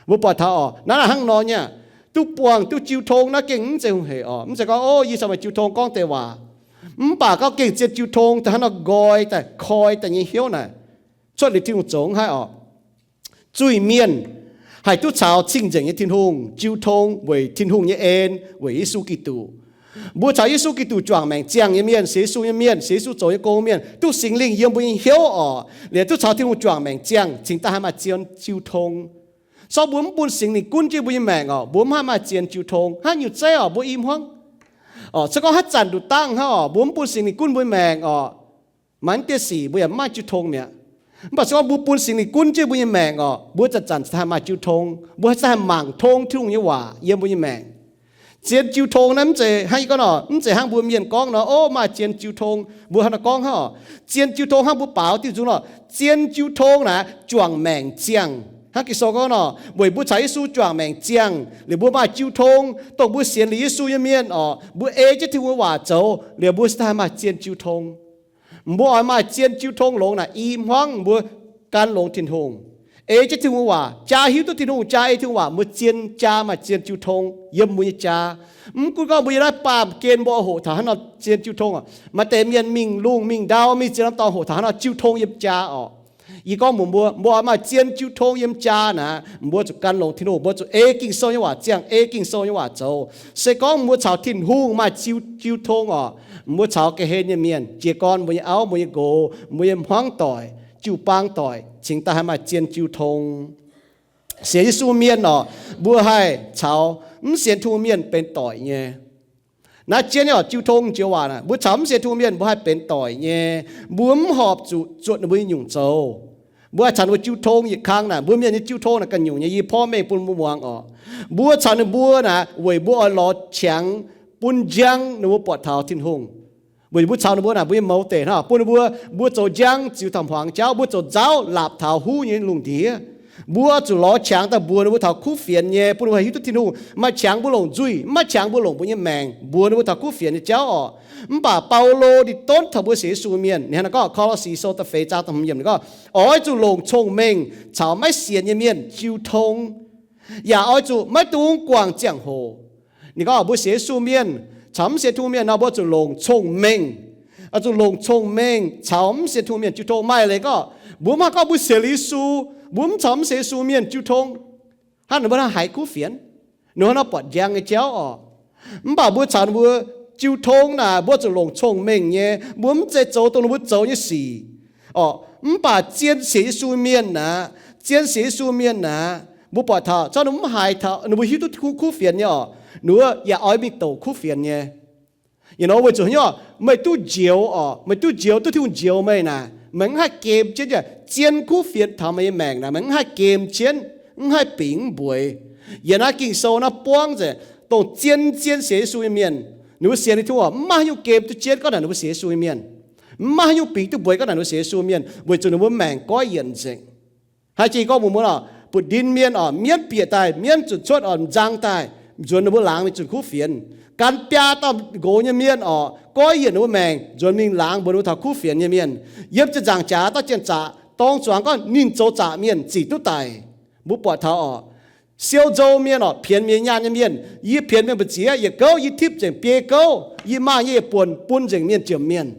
Mbuo buatc taux orqc, naaiv hnangv nor nyei aqv. Duqv buangh duqv jiu tong naaiv gengh mv zeiz hungh hec orqc. Mv zeiz gorngv, o, yie caux meih jiu tong gorngv deix waac. Mv baac gorngv gengh zien jiu tong daaih hnangv nor nqoi daaih, koi daaih nyei hnyouv naaic, cuotv liuz Tin-Hungh zoux hnangv haaix orqc. Zuiz-mienh haih duqv caux cing-nzengc nyei Tin-Hungh jiu tong weic Tin-Hungh nyei en, weic Yesu Giduc. Mbuo caux Yesu Giduc juangc maengc ziangh nyei mienh, sienx Yesu nyei mienh, sienx Yesu zoux nyei gong mienh, duqv Singx Lingh yiem mbuo nyei hnyouv orqc, liuz duqv caux Tin-Hungh juangc maengc ziangh, cingx daaih haih maaih zien jiu tong. Sorng mbuo mv bun Singx Lingh gunv jienv mbuo nyei maengc orqc, mbuo mv haih maaih zien jiu tong. Hnangv nyungc zeiv orqc, mbuo i hmuangv orqc, se gorngv haaix zanc nduqc dangh hnangv orqc, mbuo mv bun Singx Lingh gunv mbuo nyei maengc orqc, maaih mv dieh sic mbuo yaac mv maaih jiu tong mi'aqv. Mv baac se gorngv mbuo bun Singx Lingh gunv jienv mbuo nyei maengc orqc, mbuo zanc-zanc haih maaih jiu tong. Mbuo haih maaih mangc tong Tin-Hungh nyei waac yiem mbuo nyei maengc. Zien jiu tong naaiv mv zeiz hnangv yie gorngv nor, mv zeiz hnangv mbuo mienh gorngv nor, o, maaih zien jiu tong, mbuo hnangv nor gorngv hnangv orqc. Zien jiu tong hnangv mbuo baaux diuh nzung nor, zien jiu tong naaic juangc maengc ziangh. Hnangv Ging-Sou gorngv nor, weic mbuo caux Yesu juangc maengc ziangh liuz mbuo maaih jiu tong, dongh mbuo sienx liuz Yesu nyei mienh orqc, mbuo ei jienv Tin-Hungh nyei waac zoux liuz mbuo se daaih maaih zien jiu tong. Mbuo oix maaih zien jiu tong longx naaic, i hmuangv mbuo gan longx Tin-Hungh, ei jienv Tin-Hungh waac, jaa hiuv duqv Tin-Hungh, jaa ei Tin-Hungh waac, mbuo zien jaa maaih zien jiu tong yiem mbuo nyei jaa. Mv gunv gorngv mbuo yiem naaiv baamh gen mbuo oix hoqc taux hnangv nor zien jiu tong orqc. Maaih deix mienh mingh lungh mingh ndau mingh ziex norm dorngx hoqc taux hnangv nor jiu tong yiem jaa orqc. Yie gorngv mbuox mbuo, mbuo oix maaih zien jiu tong yiem jaa naaic, mbuo zuqc gan longx Tin-Hungh, mbuo zuqc ei Ging-Sou nyei waac ziangh, ei Ging-Sou nyei waac zoux. Se gorngv mbuo caux Tin-Hungh maaih jiu, jiu tong orqc, mbuo caux ga'hlen nyei mienh, jiez gorn, mbuo nyei auv, mbuo nyei nqox, mbuo nyei hmuangv doic, jiu-baang doic, cingx daaih haih maaih zien jiu tong. Sienx Yesu mienh orqc, mbuo haih caux mv sienx Tin-Hungh mienh benx doic nyei. Naaiv jienv orqc, jiu tong joux waac naaic, mbuo caux mv sienx Tin-Hungh mienh mbuo haih benx doic nyei. Mbuo mv horpc zuqc zuotc ninh mbuo nyei nyungc zoux. Mbuo haih caux ninh mbuo jiu tong yietc kang naaic. Mbuo mienh nyei jiu tong naaic ganh nyungc nyei, yie porv mengh bun mbuo muangx orqc. Mbuo caux ninh mbuo naaic weic mbuo oix lorz qangx bun njang ninh mbuo buatc taux Tin-Hungh. Weic mbuo caux ninh mbuo naaic mbuo nyei mouz deic hnangv, bun ninh mbuo, mbuo zoux njang ziux taux hmuangx jauv, mbuo zoux nzauv laapc taux huv nyei lungh ndiev. Mbuo zuqc lorz qangx daaih mbuox ninh mbuo taux kuv fienx nyei, bun ninh mbuo haih hiuv duqv Tin-Hungh. Maaih qangx mbuo longc nzuih, mv maaih qangx mbuo longc mbuo nyei maengc mbuox ninh mbuo taux kuv fienx nyei jauv orqc. Mv baac Baulo ninh donv taux mbuo sienx Yesu mienh, ninh hnangv naaiv gorngv, Ko^lo^si Sou da'feix zaang da'hmz yiemc ninh gorngv, oix zuqc longc cong-mengh caux maiv sienx nyei mienh jiu tong, yaac oix zuqc maiv dungx guangc ziangh hoc. Ninh gorngv mbuo sienx Yesu mienh caux mv sienx Tin-Hungh mienh nor, mbuo zuqc longc cong-mengh, oix zuqc longc cong-mengh caux mv sienx Tin-Hungh mienh jiu tong. Maaih leiz gorngv mbuo mv haih gorngv mbuo sienx Yesu, mbuo mv caux mv sienx Yesu mienh jiu tong, hnangv ninh mbuo hnangv haiz kuv fienx, ninh hnangv nor buatc njang nyei jauv orqc. Mv baac mbuo caux ninh mbuo jiu tong naaic, mbuo zuqc longc cong-mengh nyei, mbuo mv zeiz zoux dongh ninh mbuo zoux nyei sic orqc. Mv baac zien sienx Yesu mienh aqv, zien sienx Yesu mienh aqv, mbuo buatc taux zorqv ninh mv haiz taux, ninh mbuo hiuv duqv kuv fienx nyei orqc, ninh mbuo yaac oix mingh douc kuv fienx nyei. Yie nor weic zuqc haaix nyungc, meih duqv njoux orqc, meih duqv njoux, duqv Tin-Hungh njoux meih naaic, meih mv haih gem jienv, zien kuv fienx taux meih nyei maengc naaic, meih mv haih gem jienv, mv haih bingx mv mbueiz. Yie naaiv Ging-Sou naaiv buangv nzengc dongh zien, zien sienx Yesu nyei mienh, ninh mbuo sienx Tin-Hungh orqc, mv maaih haaix nyungc gem duqv jienv gorngv naaic ninh mbuo sienx Yesu nyei mienh, mv maaih haaix nyungc bingx duqv mbueiz gorngv naaic ninh mbuo sienx Yesu mienh, weic zuqc ninh mbuo maengc goiv yienc nzengc. Haaix jiex gorngv mbuox mbuo orqc, butv-ndin mienh orqc, mienv bieqc daaih, mienv zunc cuotv orqc, nzang daaih, nzuonx ninh mbuo laangz mingh zunh kuv fienx. Gan biaa dauh nqox nyei mienh orqc, goiv yienc ninh mbuo maengc, nzuonx mingh laangz mbuox ninh mbuo taux kuv fienx nyei mienh. Yiem ziepc nzaangc jaax daaih janx-zaqc dorng zuangx gorngv ninh zoux zaqc mienh zic duqv daic. Mbuo buatc taux orqc, siou nzou mienh orqc, pienx mienh nyaanh nyei mienh, yie pienx mienh mbu'ziex, yietc gouv yie tipv nzengc biei gouv, yie maaih nyei yietc buonc bun nzengc mienh jomc mienh.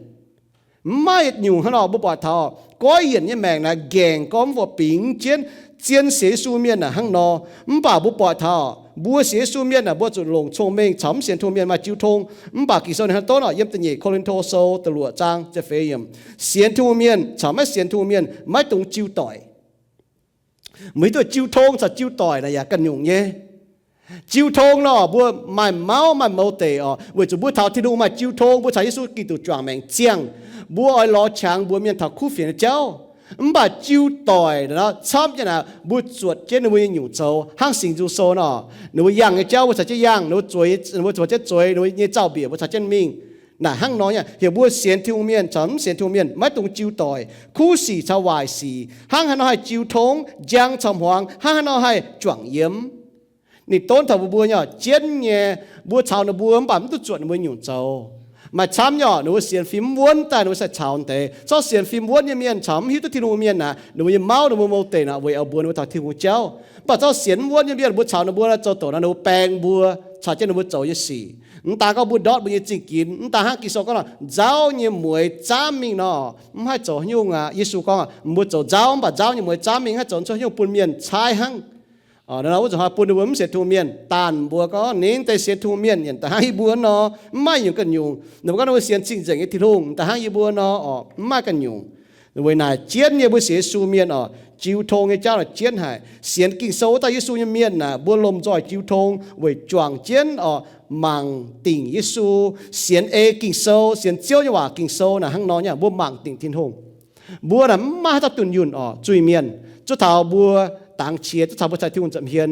Mv maaih yietc nyungc hnangv nor, mbuo buatc taux goiv yienc nyei maengc naaic ngaengc gorngv mv buatc bingx jienv zien sienx Yesu mienh naaic hnangv nor. Mv baac mbuo buatc taux mbuo sienx Yesu mienh naaic, mbuo zuqc longc cong-mengh caux mv sienx Tin-Hungh mienh maaih jiu tong. Mv baac Ging-Sou ninh hnangv donv orqc, yiem da'nyeic Ko^lin^to Sou da'luoqc zaang ziepc feix yiemc, sienx Tin-Hungh mienh caux maiv sienx Tin-Hungh mienh maiv dungx jiu doic. Meih hiuv duqv jiu tong caux jiu doic naaic yaac ganh nyungc nyei. Jiu tong nor, mbuo maaih mauv maaih mouz deic orqc, weic zuqc mbuo taux Tin-Hungh maaih jiu tong, mbuo caux Yesu Giduc juangc maengc ziangh, mbuo oix lorz qangx mbuox mienh taux kuv fienx nyei jauv. Mv baac jiu doic nor, camv jienv naaic, mbuo zuotc jienv ninh mbuo nyei nyungc zoux, hnangv Singx Nzung Sou nor, ninh mbuo yangh nyei jauv mbuo caux jienv yangh, ninh mbuo zueiz, ninh mbuo zuotc jienv zueiz, ninh mbuo nyei nzauh mbiec mbuo caux jienv mingh. Naaic hnangv nor nyei, heuc mbuo sienx Tin-Hungh mienh caux mv sienx Tin-Hungh mienh maiv dungx jiu doic, kuv sic caux waaic sic, hnangv haaix nor haih jiu tongv, njang caux hmuangx, hnangv haaix nor haih juangc yiem. Ninh donv taux mbuo, mbuo nyei jienv nyei, mbuo caux ninh mbuo mv baac mv duqv zuotc ninh mbuo nyungc zoux. Maaih camv nyei orqc, ninh mbuo sienx fim mv wuonv daaih ninh mbuo sai caux deix. Zorqv sienx fim wuonv nyei mienh caux mv hiuv duqv Tin-Hungh mienh naaic, ninh mbuo nyei mauv ninh mbuo mouz deic naaic weic oix mbuox ninh mbuo taux Tin-Hungh jauv. Mv baac zorqv sienx mv wuonv nyei mienh mbuo caux ninh mbuo zoux doqc nor, ninh mbuo baeng mbuo, caux jienv ninh mbuo zoux nyei sic. Mv daan gorngv mbuo ndortv mbuo nyei zingh ginx, mv daan hnangv Ging-Sou gorngv nor, nzauv nyei mueix zaamv mingh nor, mv haih zoux haaix nyungc aqv. Yesu gorngv, mbuo zoux nzauv mv baac nzauv nyei mueix zaamv mingh, mv haih zoux haaix nyungc, bun mienh caaiv hnangv. Nor wuov zanc hnoi bun ninh mbuo mv sienx Tin-Hungh mienh daanh mbuo gorngv, ninh deix sienx Tin-Hungh mienh yietc da'hnangv yie mbuo nor, mv maaih nyungc ganh nyungc. Ninh mbuo gorngv ninh mbuo sienx cing-nzengc nyei Tin-Hungh da'hnangv yie mbuo nor, orqc, mv maaih ganh nyungc. Weic naaic jienv nyei mbuo sienx Yesu mienh orqc, jiu tong nyei jauv naaic jienv haic. Sienx Ging-Sou wuov dauh Yesu nyei mienh naaic, mbuo lomh nzoih jiu tong weic juangc jienv orqc, mangc dingc Yesu, sienx ei Ging-Sou, sienx Ziouv nyei waac Ging-Sou naaic hnangv nor nyei, mbuo mangc dingc Tin-Hungh. Mbuo naaic mv maaih haaix dauh dunh yunh orqc, zuiz-mienh, zuov taux mbuo dangx qiex, zuov taux mbuo caux Tin-Hungh nza'hmien.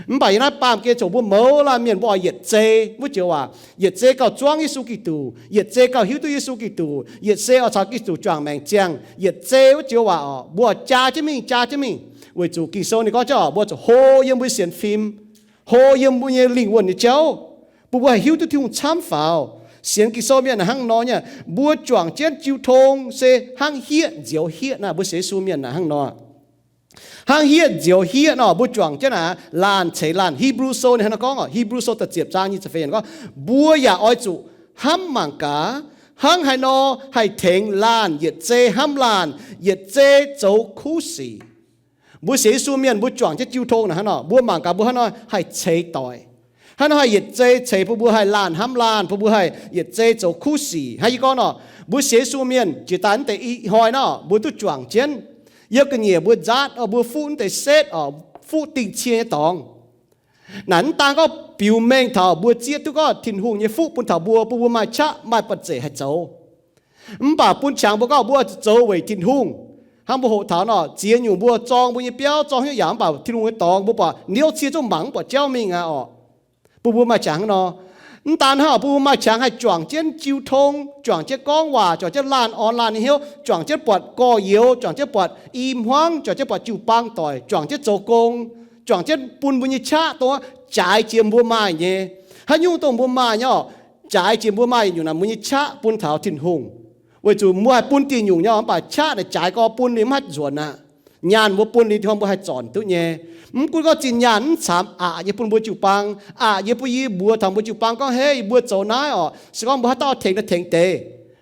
Mv baac yie naaiv baamh gen zoqc mbuo mouz laanh mienh mbuo oix yietc zei wuov joux waac, yietc zei gauh zuangv Yesu Giduc, yietc zei gauh hiuv duqv Yesu Giduc, yietc zei oix caux Giduc juangc maengc ziangh, yietc zei wuov joux waac orqc, mbuo oix jaa jienv mingh, jaa jienv mingh. Weic zuqc Ging-Sou ninh gorngv jauv orqc, mbuo zuqc hlo yiem mbuo sienx fim, hlo yiem mbuo nyei lingh wuonh nyei jauv, bun mbuo haih hiuv duqv Tin-Hungh camv faaux. Sienx Ging-Sou mienh hnangv nor nyei, mbuo juangc jienv jiu tong se hnangv hieqv nzioux hieqv naaic, mbuo sienx Yesu mienh naaic hnangv nor. Hnangv hieqv nzioux hieqv nor, mbuo juangc jienv naaic, laanh ceix laanh. Hipv^lu Sou ninh hnangv nor gorngv orqc, Hipv^lu Sou da'ziepc zaang nyic ziepc feix yiemc gorngv, mbuo yaac oix zuqc hnamv mangc gaax, hnangv haaix nor haih tengx laanh yietc zei hnamv laanh, yietc zei zoux kuv sic. Mbuo sienx Yesu mienh mbuo juangc jienv jiu tong naaic hnangv nor, mbuo mangc gaax mbuo hnangv nor haih ceix doic, hnangv nor haih yietc zei ceix bun mbuo haih laanh hnamv laanh, bun mbuo haih yietc zei zoux kuv sic. Hnangv yie gorngv nor, mbuo sienx Yesu mienh jiex daaih mv deix ih hnoi nor, mbuo duqv juangc jienv. Yiem ga'nyiec mbuo nzaatv orqc, mbuo fuqv mv deix setv orqc, fuqv dingh cie nyei dorngx. Naaic mv daan gorngv biux mengh taux mbuo zieqv duqv gorngv Tin-Hungh nyei fuqv bun taux mbuo, bun mbuo maaih qaqv maaih banh zeic haih zoux. Mv baac bun qangx mbuo gorngv mbuo zoux weic Tin-Hungh. Hnangv mbuo hoqc taux nor, ziex nyungc mbuo zorng mbuo nyei biauv, zorng hnyouv yaac mv baac Tin-Hungh nyei dorngx mbuo buatc niouv cie zungv mangc mv buatc jauv mingh aqv orqc. Bun mbuo maaih qangx hnangv nor. Mv daan hnangv, bun mbuo maaih qangx haih juangc jienv jiu tong, juangc jienv gorngv waac, juangc jienv laanh orn laanh nyei hnyouv, juangc jienv buatc gorx-youz, juangc jienv buatc i hmuangv, juangc jienv buatc jiu-baang doic, juangc jienv zoux gong, juangc jienv bun mbuo nyei qaqv dongh jaaix jiex mbuo maaih nyei. Haaix nyungc dongh mbuo maaih nyei orqc, jaaix jiex mbuo maaih nyungc naaic, mbuo nyei qaqv bun taux Tin-Hungh. Weic zuqc mbuo haih bun diuh nyungc nyei orqc, mv baac qaqv naaic jaaix gorx bun ninh mv haih nzuonx aqv. Nyaanh mbuo bun ninh, tin-hungh mbuo haih zornc duqv nyei. Mv gunv gorngv zinh nyaanh mv caamx aqc nyei bun mbuo jiu-baang, aqc nyei bun yie mbuox taux mbuo jiu-baang gorngv, Hei, mbuo zoux naaiv orqc, se gorngv mbuo haaix dauh tengx naaic tengx deix.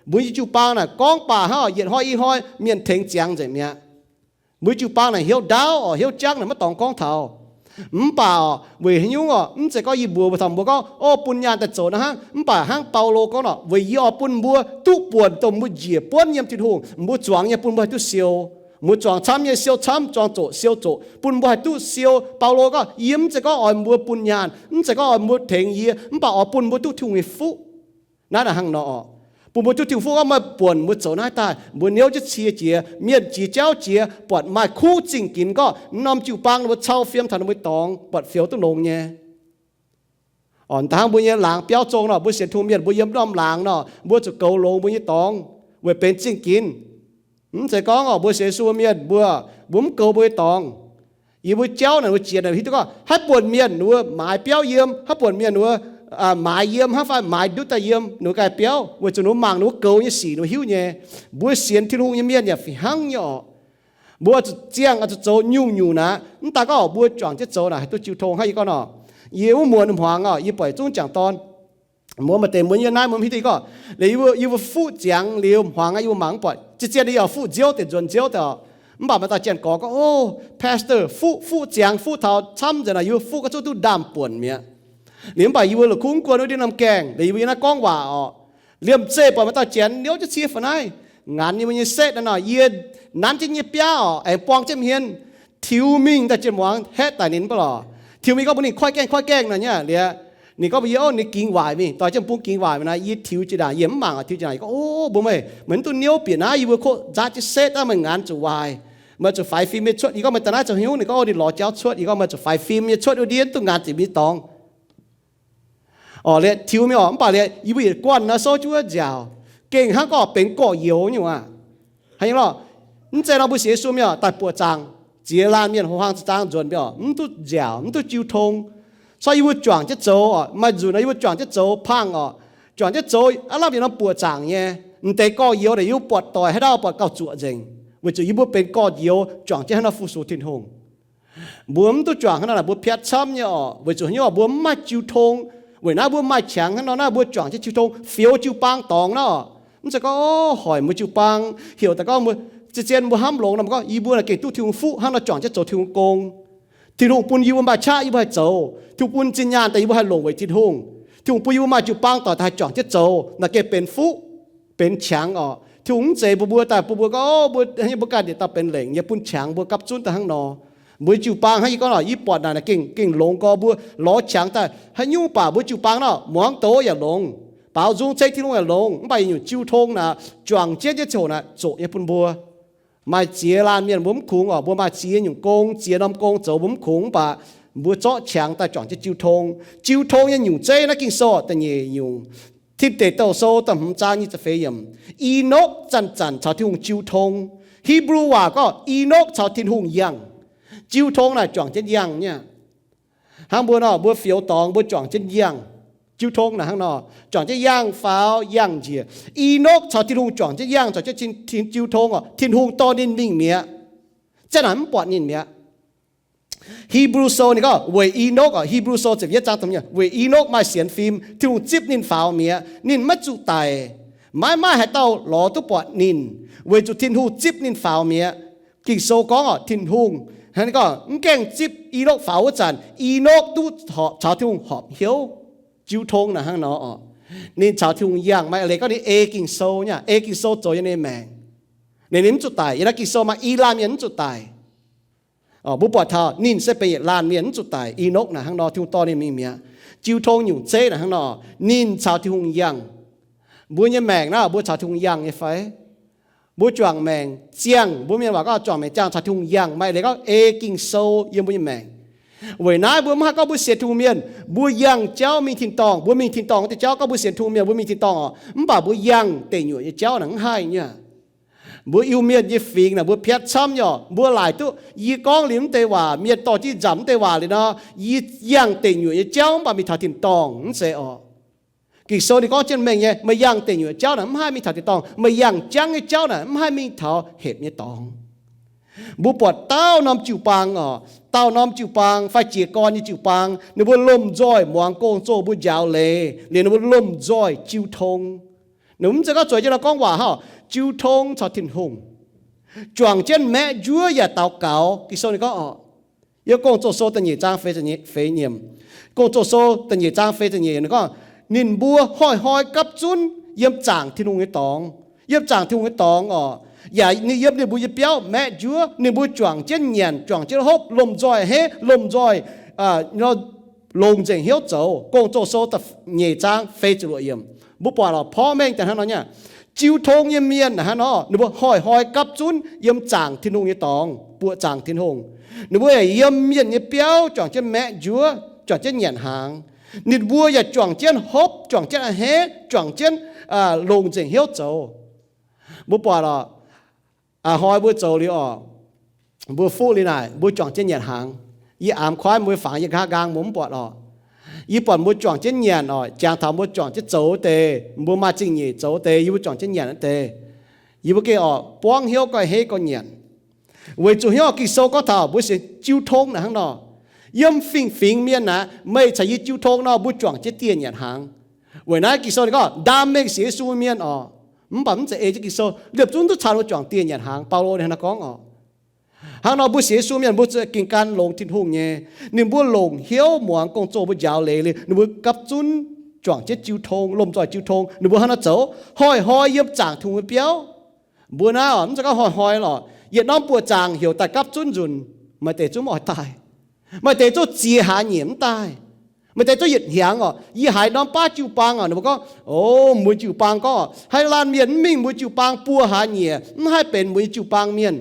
Mbuo nyei jiu-baang naaic gorngv baac hnangv orqc, yietc hnoi i hnoi mienh tengx ziangx nzengc mi'aqv. Mbuo jiu-baang naaic hnyouv ndaauv orqc, hnyouv jangv naaic maiv dorngx gorngv taux. Mv baac orqc, weic haaix nyungc orqc, mv zeiz gorngv yie mbuox mbuo taux mbuo gorngv, O, bun nyaanh daaih zoux naaiv hnangv. Mv baac hnangv Baulo gorngv orqc, Weic yie oix bun mbuo duqv buonc dongh mbuo njiec buonv yiem Tin-Hungh, mbuo zuangx nyei bun mbuo haih duqv siou. Mbuo zuangx camv nyei siou camv, zuangx zoqc siou zoqc, bun mbuo haih duqv siou. Baulo gorngv, Yie mv zeiz gorngv oix mbuo bun nyaanh, mv zeiz gorngv oix mbuo tengx yie, mv baac oix bun mbuo duqv Tin-Hungh nyei fuqv. Naaiv naaic hnangv nor orqc, bun mbuo duqv Tin-Hungh fuqv gorngv meih buonc mbuo zoux naaiv daaih, mbuo niouv jienv cie jiex, mienh jiex jauv jiex, buatc maaih kuv zingh ginx gorngv norm jiu-baang ninh mbuo cau fiem taux ninh mbuo dorngx, buatc fioux duqv longx nyei. Orqc, da'hnangv mbuo nyei laangz biauv zong nor, mbuo sienx Tin-Hungh mienh mbuo yiem norm laangz nor, mbuo zuqc goux longx mbuo nyei dorngx weic benx zingh ginx. Mv zeiz gorngv orqc, mbuo sienx Yesu mienh mbuo, mbuo mv goux mbuo nyei dorngx. Yie mbuo jauv naaic mbuo jiex naaic hiuv duqv gorngv haaix buonc mienh wuov maaiz biauv yiem, haaix buonc mienh wuov maaiz yiem, haaix fai maaiz ndutv daaih yiem ninh mbuo ganh biauv, weic zuqc ninh mbuo mangc ninh mbuo goux nyei sic ninh mbuo hiuv nyei. Mbuo sienx Tin-Hungh nyei mienh yaac fih hnangv nyei orqc. Mbuo zuqc ziangh oix zuqc zoux nyungc-nyungc naaic, mv daan gorngv mbuo juangc jienv zoux naaic haih duqv jiu tong hnangv yie gorngv nor. Yie wuov muonz hmuangx orqc, yie buatc zungv jangc dorn, mbuo maaih deix mbuo nyei naaiv mbuo mv hiuv duqv gorngv, liuz yie mbuo fuqv ziangx liuz hmuangx aqv, yie mbuo mangc mv buatc, zien-zien yaac fuqv nziouv deix nzuonx nziouv deix orqc. Mv baac maaih dauh janx-gorx gorngv, O, pastor, fuqv, fuqv ziangx fuqv taux camv nzengc naaic, yie mbuo fuqv gau zungv duqv ndaamv-buonc mi'aqv. Liuz mv baac yie mbuo la'kuqv mv guon wuov ndiev norm gaengh, liuz yie mbuo yiem naaiv gorngv waac orqc, liemh zeih buatc maaih dauh janx niouv jienv cie faaux naaiv, nganx yie mbuo nyei setv naaiv nor, yie nanv jienv nyei biaav orqc, aengx buang jienv hmien, tiux mingh daaih jien muangx haeqv daic ninh mv baac lorqc. Tiux mingh gorngv mbuox ninh koiv gaengh, koiv gaengh nor nyei liuz, ninh gorngv mbuox yie, O, ninh gingx waaic mingh, doix jienv bung gingx waaic mingh naaiv, yie tiux jiex ndaangc, yie mv mangc tiux jiex ndaangc. Yie gorngv, O, mbuo meih, meih mv duqv niouv bieqc naaiv, yie mbuo koqv nzaatv jienv setv aqv, meih nganx zuqc waaic, meih zuqc faix fim nyei cuotv. Yie gorngv, Meih daaih naaiv zoux haaix nyungc? Ninh gorngv, O, ninh lorz jauv cuotv. Yie gorngv, Meih zuqc faix fim nyei cuotv wuov ndiev duqv nganx ziepc nyei dorngx. Orqc, liuz tiux mingh orqc, mv baac liuz yie mbuo yietc guanh naaiv souv jienv wuov nziaauc, gengh hnangv gorngv benx gorx-youz nyungc aqv. Haaix nyungc lorqc? Mv zeiz nor mbuo sienx Yesu mienh daaih buoqc zaangc, ziex laanh mienh hoh hlang za'zaang nzuonx mbiauz, mv duqv nziaauc, mv duqv jiu tong. Corc yie mbuo juangc jienv zoux orqc, maaih nzunc nor yie mbuo juangc jienv zoux pangh orqc, juangc jienv zoux aav lamh yietc norm buoqc zaangc nyei. M'deix gorx-youz naaic yie mbuo buatc doic haaix dauh buatc gauh zuoqc nzengc, weic zuqc yie mbuo benx gorx-youz juangc jienv hnangv nor fu-sux Tin-Hungh. Mbuo mv duqv juangc hnangv naaic, mbuo piatv camv nyei orqc, weic zuqc haaix nyungc orqc? Mbuo mv maaih jiu tong. Weic naaiv mbuo maaih qangx hnangv nor naaiv, mbuo juangc jienv jiu tong fioux jiu-baang dorngx naaiv orqc. Mv zeiz gorngv, O, hoic mbuo jiu-baang, heuc daaih gorngv mbuo, zien-zien mbuo hnamv longx nor, mbuo gorngv, Yie mbuo naaic gengh duqv Tin-Hungh fuqv hnangv nor juangc jienv zoux Tin-Hungh gong. Tin-Hungh bun yie mbuo maaih qaqv yie mbuo haih zoux. Tin-Hungh bun zinh nyaanh daaih yie mbuo haih longc weic Tin-Hungh. Tin-Hungh bun yie mbuo maaih jiu-baang doic daaih haih juangc jienv zoux, naaic gengh benx fuqv, benx qangx orqc. Tin-Hungh mv zeiz bun mbuo daaih bun mbuo gorngv, O, mbuo, mbuo ganh yietc dauh benx lengc nyei, bun qangx mbuo gapv zunv daaih hnangv nor. Mbuo jiu-baang hnangv yie gorngv orqc, yie buatc naaic, naaic gengh, gengh longx gorx mbuo lorz qangx daaih haaix nyungc baac mbuo jiu-baang nor, muangx doz yaac longx, baaux nzung ceng Tin-Hungh yaac longx, mv baac yietc nyungc jiu tong naaic, juangc jienv nyei ziangh hoc naaic zoqc nyei bun mbuo. Maaih ziex laanh mienh mbuo mv kungx orqc, mbuo maaih ziex nyungc gong, ziex norm gong zoux mbuo mv kungx, mv baac mbuo zorqv qangx daaih juangc jienv jiu tong. Jiu tong nyei nyungc zeiv naaiv Ging-Sou da'nyeic nyungc, Tin Deic Douh Sou da'hmz zaang nyic ziepc feix yiemc. I^nokv zanc-zanc caux Tin-Hungh jiu tong. Hipv^lu waac gorngv I^nokv caux Tin-Hungh yangh. Jiu tong naaic juangc jienv yangh nyei. Hnangv mbuo nor, mbuo fioux dorngx mbuo juangc jienv yangh. Jiu tong naaic hnangv nor, juangc jienv yangh faaux yangh njiec. I^nokv caux Tin-Hungh juangc jienv yangh, juangc jienv jiu tong orqc, Tin-Hungh dorh ninh mingh mi'aqv. Ziang naaic mv buatc ninh mi'aqv. Hipv^lu Sou ninh gorngv weic I^nokv orqc, Hipv^lu Sou ziepc yietv zaang da'hmz, weic I^nokv maaih sienx fim, Tin-Hungh zipv ninh faaux mi'aqv, ninh maiv zuqc daic. Maiv maaih haaix dauh lorz duqv buatc ninh, weic zuqc Tin-Hungh zipv ninh faaux mi'aqv. Ging-Sou gorngv orqc, Tin-Hungh, hnangv gorngv mv gaengh zipv I^nokv faaux wuov zanc, I^nokv duqv horpc caux Tin-Hungh horpc hnyouv. Jiu tong naaic hnangv nor orqc, ninh caux Tin-Hungh yangh, maaih leiz gorngv ninh ei Ging-Sou nyei, ei Ging-Sou zoux yiem ninh maengc. Ninh, ninh mv zuqc daic. Yiem naaiv Ging-Sou maaih i laanh mienh mv zuqc daic. Mbuo buatc taux ninh se benx yietc laanh mienh mv zuqc daic. I^nokv naaic hnangv nor, Tin-Hungh dorh ninh mingh mi'aqv. Jiu tong nyungc zeiv naaic hnangv nor, ninh caux Tin-Hungh yangh. Mbuo nyei maengc naaiv, mbuo caux Tin-Hungh yangh nyei fai? Mbuo juangc maengc ziangh, mbuo mienh waac gorngv juangc maengc ziangh caux Tin-Hungh yangh, maaih leiz gorngv ei Ging-Sou yiem mbuo nyei maengc. Weic naaiv mbuo mv haih gorngv mbuo sienx Tin-Hungh mienh, mbuo yangh jauv mingh tin-dorngh. Mbuo mingh tin-dorngh deix jauv gorngv mbuo sienx Tin-Hungh mienh, mbuo mingh tin-dorngh oc, mv baac mbuo yangh deic nyuoqc nyei jauv naaic mv haih nyei aqv. Mbuo Iu-Mienh nyei fingx naaic mbuo piatv camv nyei oc. Mbuo laaic duqv yie gorngv liuz mv deix waac, mienh dorh jienv nzamc mv deix waac liuz nor, yie yangh deic nyuoqc nyei jauv mv baac mingh taux tin-dorngh, mv zeiz oc. Ging-Sou ninh gorngv jienv mengh nyei, meih yangh deic nyuoqc jauv naaic mv haih mingh taux tin-dorngh, meih yangh jangv nyei jauv naaic mv haih mingh taux hepc nyei dorngx. Mbuo buatc dauh norm jiu-baang oc, dauh norm jiu-baang fai jiez gorn nyei jiu-baang, ninh mbuo lomh nzoih muangx gong-zoh mbuo njaaux leiz, liuz ninh mbuo lomh nzoih jiu tong. Ninh mbuo mv zeiz gorngv zueiz jienv nor gorngv waac hnangv, jiu tong caux Tin-Hungh, juangc jienv maeqv njuov yaac daux gaux. Ging-Sou ninh gorngv oc, yiem Gong-Zoh Sou da'nyeic zaang feix nyei, feix nyei, Gong-Zoh Sou da'nyeic zaang feix ziepc nyeic ninh gorngv, ninh mbuo hnoi-hnoi gapv zunv yiem zaangc Tin-Hungh nyei dorngx, yiem zaangc Tin-Hungh nyei dorngx oc, yaac ninh yiem ninh mbuo nyei biauv maeqv njuov. Ninh mbuo juangc jienv nyanc, juangc jienv hopv, lomh nzoih a'hneiv, lomh nzoih longc nzengc hnyouv zoux. Gong-Zoh Sou da'nyeic zaang feix ziepc luoqc yiemc. Mbuo buatc lorqc, porv mengh daaih hnangv nor nyei. Jiu tong nyei mienh hnangv nor, ninh mbuo hnoi-hnoi gapv zunv yiem zaangc Tin-Hungh nyei dorngx, buoqc zaangc Tin-Hungh. Ninh mbuo yaac yiem mienh nyei biauv juangc jienv maeqv njuov, juangc jienv nyanc hnaangx. Ninh mbuo yaac juangc jienv hopv, juangc jienv a'hneiv, juangc jienv longc nzengc hnyouv zoux. Mbuo buatc lorqc, a'hnoi mbuo zoux liuz oc, mbuo fuqv liuz naaic, mbuo juangc jienv nyanc hnaangx. Yie aamx kuaaiv mbuo fangx yie nqa'haav nqaang mbuo mv buatc lorqc. Yie buatc mbuo juangc jienv nyanc oc, jangx taux mbuo juangc jienv zoux wuov deix, mbuo maaih zingh nyeic zoux wuov deix, yie mbuo juangc jienv nyanc wuov deix. Yie mbuo gengh oc buangv hnyouv gauh hei gauh nyanc. Weic zuqc hnyouv Ging-Sou gorngv taux mbuo sienx jiu tong naaic hnangv nor, yiem fingx-fingx mienh naaic, meih caux yie jiu tong nor, mbuo juangc jienv dieh nyanc hnaangx. Weic naaiv Ging-Sou ninh gorngv ndaam mengh sienx Yesu mienh oc, mv baac mv zeiz ei jienv Ging-Sou, liepc zungv duqv caux ninh mbuo juangc dieh nyanc hnaangx. Baulo ninh hnangv nor gorngv oc. Hnangv nor mbuo sienx Yesu mienh mbuo zuqc gengh gan longx Tin-Hungh nyei. Ninh mbuo longc hnyouv muangx gong-zoh mbuo njaaux leiz liuz, ninh mbuo gapv zunv juangc jienv jiu tong, lomh nzoih jiu tong. Ninh mbuo hnangv nor zoux, hnoi-hnoi yiem zaangc Tin-Hungh nyei biauv. Mbuo naaiv oc, mv zeiz gorngv hnoi-hnoi lorqc, yietc norm buoqc zaangc heuc daaih gapv zunv nzunc, maaih deix zungv mv oix daaih. Maaih deix zungv ziex hlaax nyeic mv daaih. Maaih deix zungv yietc hnyangx oc. Yie haiz norm baav jiu-baang oc, ninh mbuo gorngv, o, mbuo jiu-baang gorngv, haaix laanh mienh mv mingh mbuo jiu-baang buo hlaax nyeic, mv haih benx mbuo nyei jiu-baang mienh.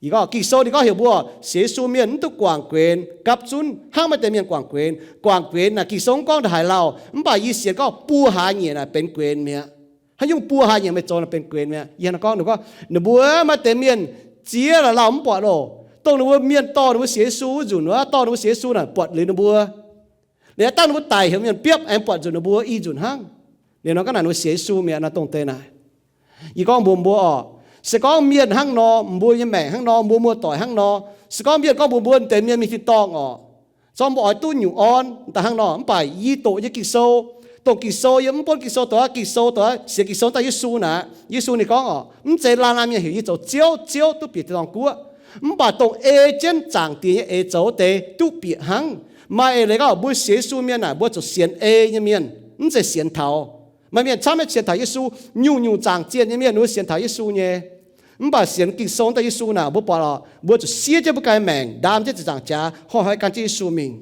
Yie gorngv Ging-Sou ninh gorngv heuc mbuo sienx Yesu mienh mv duqv guangc guenx gapv zunv hnangv maaih deix mienh guangc guenx. Guangc guenx naaic Ging-Sou mv gorngv ndongc haaix lauh, mv baac yie sienx gorngv buo hlaax nyeic naaic benx guenx mi'aqv. Haaix nyungc buo hlaax nyeic meih zoux naaic benx guenx mi'aqv? Yie hnangv nor gorngv, ninh gorngv, ninh mbuo maaih deix mienh ziex la'lauh mv buatc loh. Dongh ninh mbuo mienh dorh ninh mbuo sienx Yesu wuov nzunc wuov, dorh ninh mbuo sienx Yesu naaic buatc liuz ninh mbuo. Liuz dangh ninh mbuo daic heuc mienh biopv aengx buatc nzunc ninh mbuo i nzunc hnangv. Liuz nor gorngv naaic ninh mbuo sienx Yesu mi'aqv nor dongh deix naaic. Yie gorngv mbuox mbuo oc, se gorngv mienh hnangv nor, mbuo nyei maengc hnangv nor, mbuo muoz-doic hnangv nor, se gorngv mienh gorngv mbuox mbuo deix mienh mingh tin-dorngh oc, zorqv mbuo oix duqv nyungc orn daaih hnangv nor, mv baac yie doqc nyei Ging-Sou, dongh Ging-Sou yie mv buonv Ging-Sou doqc aqv, Ging-Sou doqc aqv, sienx Ging-Sou daaih Yesu naaic, Yesu ninh gorngv oc, mv zeiz laanh laanh mienh heuc yie zoux Ziouv, Ziouv duqv bieqc tin-dorngh guoqv. Mv baac dongh ei jienv Zaangc Diex nyei eix zoux deix duqv bieqc hnangv. Maaih eix leiz gorngv mbuo sienx Yesu mienh naaic, mbuo zuqc sienx ei nyei mienh, mv zeiz sienx taux. Maaih mienh camv nyei sienx taux Yesu, nyungc-nyungc zaangc zienh nyei mienh wuov sienx taux Yesu nyei. Mv baac sienx Ging-Sou daaih Yesu naaic, mbuo buatc lorqc, mbuo zuqc siev jienv mbuo ganh maengc, ndaam jienv ziepc nzaangc jaax, hnoi-hnoi gan jienv Yesu mingh.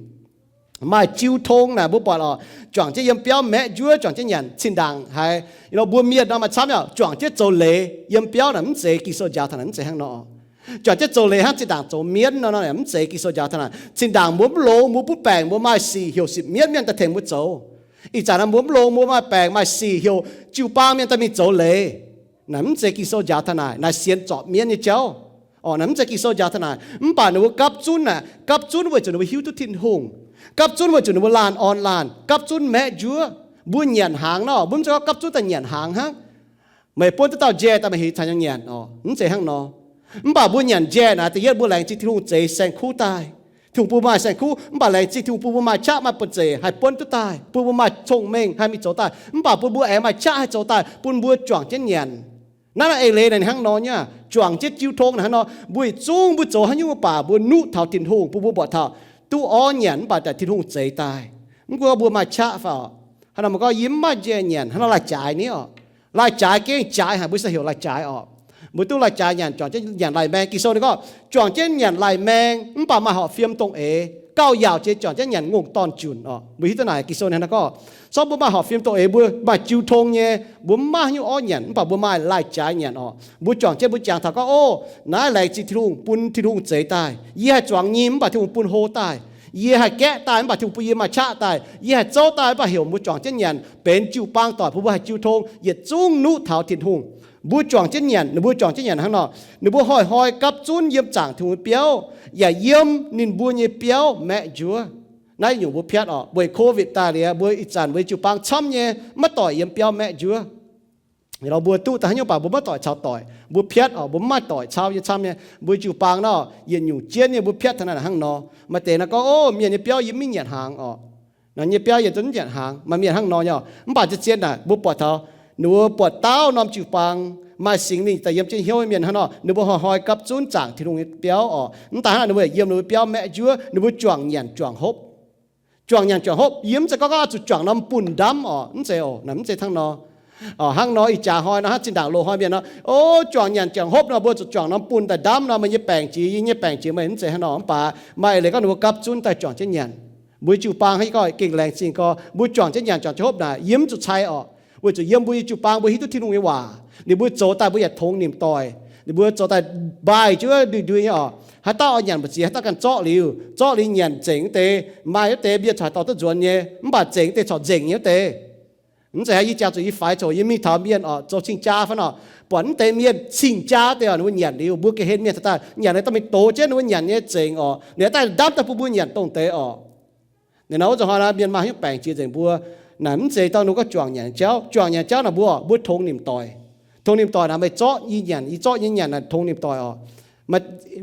Maaih jiu tong naaic, mbuo buatc lorqc, juangc jienv yiem biauv maeqv njuov, juangc jienv nyanc. Zinh ndaangc haiz mbuo mienh nor maaih camv nyei, juangc jienv zoux leiz yiem biauv naaic mv zeiz Ging-Sou njaaux taux naaic, mv zeiz hnangv nor. Juangc jienv zoux leiz hnangv zinh ndaangc zoux mienv nor, mv zeiz Ging-Sou njaaux taux naaic. Zinh ndaangc mbuo mv longx, mbuo butv baengc, mbuo maaih sic heuc sic mienv mienh daaih tengx mbuo zoux. Ih zanc naaic mbuo mv longx, mbuo maaih baengc maaih sic heuc jiu-baang mienh daaih mingh zoux leiz. Naaic mv zeiz Ging-Sou njaaux taux naaic, naaic sienx zorpc mienv nyei jauv. Orqc, naaic mv zeiz Ging-Sou njaaux taux naaic. Mv baac ninh mbuo gapv zunv naaic, gapv zunv weic zuqc ninh mbuo hiuv duqv Tin-Hungh. Gapv zunv weic zuqc ninh mbuo laanh orn laanh, gapv zunv maeqv njuov. Mbuo nyanc hnaangx nor, mbuo mv zeiz gorngv gapv zunv daaih nyanc hnaangx hnangv. Meih buonv duqv dauh njai daaih meih heuc caux ninh nyanc orqc, mv zeiz hnangv nor. Mv baac mbuo nyanc njai naaic, da'yietv mbuo laengz zingh Tin-Hungh zeix saeng-kuv daaih. Tin-Hungh bun maaih saeng-kuv, mv baac laengz zingh Tin-Hungh bun mbuo maaih qaqv maaih buonv-zeic haih buonv duqv daaih, bun mbuo maaih cong-mengh haih mingh zoux daaih, mv baac bun mbuo aengx maaih qaqv haih zoux daaih, bun mbuo juangc jienv nyanc. Naaiv naaiv eix leiz naaic hnangv nor nyei, juangc jienv jiu tong naaic hnangv nor, mbuo yietc zungv mbuo zoux haaix nyungc mv baac mbuo nuqv taux Tin-Hungh, bun mbuo buatc taux duqv orv nyanc mv baac daaih Tin-Hungh zeix daaih. Mv gunv mbuo maaih qaqv fai orqc, hnangv nor meih gorngv yie mv maaih njai nyanc, hnangv nor lai-jaaix ni orqc. Lai-jaaix gengh jaaix haic, mbuo se heuc lai-jaaix orqc. Mbuo duqv lai-jaaix nyanc, juangc jienv nyanc lai-maeng. Ging-Sou ninh gorngv, juangc jienv nyanc lai-maeng mv baac maaih horpc fiem dongh eix. gauh yaauc jiex juangc jienv nyanc ngongh dorn-junc oc. Mbuo hiuv duqv naaic Ging-Sou ninh hnangv gorngv, sorng mbuo maaih horpc fim doqc eix mbuo maaih jiu tong nyei, mbuo mv maaih haaix nyungc orv nyanc, mv baac mbuo maaih lai-jaaix nyanc oc. Mbuo juangc jienv mbuo jangx taux gorngv, Ov, naaiv laengz zingh Tin-Hungh bun Tin-Hungh zeix daaih. Yie haih zuangx nyim mv baac Tin-Hungh bun hlo daaih. Yie haih gaeqv daaih mv baac Tin-Hungh bun yie maaih qaqv daaih. Yie haih zouv daaih mv baac heuc mbuo juangc jienv nyanc benx jiu-baang doic, bun mbuo haih jiu tong yietc zungv nuqv taux Tin-Hungh. Mbuo juangc jienv nyanc, ninh mbuo juangc jienv nyanc hnangv nor, ninh mbuo hnoi-hnoi gapv zunv yiem zaangc Tin-Hungh nyei biauv, yaac yiem ninh mbuo nyei biauv maeqv njuov. Naaiv nyungc mbuo piatv oc, weic covid daaih liuz mbuo ih zanc mbuo nyei jiu-baang camv nyei, maiv doic yiem biauv maeqv njuov. Mbuo duqv daaih haaix nyungc baac mbuo maiv doic caux doic, mbuo piatv oc, mbuo mv maaih doic caux nyei camv nyei. Mbuo jiu-baang nor yietc nyungc jienv nyei, mbuo piatv taux naaic hnangv nor. Maaih deix naaiv gorngv, Ov, mienh nyei biauv yie mv nyanc hnaangx oc. Naaiv nyei biauv yie zungv mv nyanc hnaangx. Maaih mienh hnangv nor nyei oc. Mv baac zien-zien naaic mbuo buatc taux ninh mbuo buatc dauh norm jiu-baang maaih Singx Lingh daaih yiem jienv hnyouv nyei mienh hnangv nor, ninh mbuo hnoi-hnoi gapv zunv zaangc Tin-Hungh nyei biauv oc. Mv daaih hnangv naaic ninh mbuo yiem ninh mbuo biauv maeqv njuov, ninh mbuo juangc nyanc juangc hopv. Juangc nyanc juangc hopv, yie mv zeiz gorngv gorngv oix zuqc juangc norm bunh ndamv oc, mv zeiz oc. Naaic mv zeiz hnangv nor. Hnangv nor ih jaax hnoi nor, hnangv zinh ndaangc loz-hnoi mienh nor, Ov, juangc nyanc juangc hopv nor mbuo zuqc juangc norm bunh daaih ndamv nor, meih nyei baengc jiex, yie nyei baengc jiex, meih mv zeiz hnangv nor. Mv baac maaih eix leiz gorngv ninh mbuo gapv zunv daaih juangc jienv nyanc. Mbuo jiu-baang hnangv gorngv gengh laengz zingh gorx, mbuo juangc jienv nyanc juangc jienv hopv naaic yie mv zuqc cai oc. Weic zuqc yiem mbuo nyei jiu-baang mbuo hiuv duqv Tin-Hungh nyei waac, ninh mbuo zoux daaih mbuo yaac tongx nimc doic. Ninh mbuo zoux daaih mbaih jienv ndui-ndui nyei oc. Haaix dauh oix nyanc mbu'ziex, haaix dauh ganh zorqv liuz, zorqv liuz nyanc nzengc wuov deix, maaih wuov deix mienh corc dorh duqv nzuonx nyei, mv baac nzengc wuov deix corc nzengc nyei wuov deix. Mv zeiz hnangv yie jangx zuqc yie faix coc, yie mingh taux mienh oc, zoux cing-jaa fai nor, buatc wuov deix mienh cing-jaa wuov deix oc, ninh mbuo nyanc liuz mbuo ga'hlen mienh taux daaih nyanc liuz daaih mingh dox jienv ninh mbuo nyanc nyei nzengc oc, ninh daaih ndamv daaih bun mbuo nyanc dongh deix oc. Ninh nor wuov zanc hnoi naaiv mienh maaih hnyouv baengc jiex nzengc mbuo. Naaic mv zeiz dangh ninh gorngv juangc nyanc jauv. Juangc nyanc jauv naaic mbuo, mbuo tongx nimc doic. Tongx nimc doic naaic meih zorqv yie nyanc, yie zorqv yie nyanc naaic tongx nimc doic oc.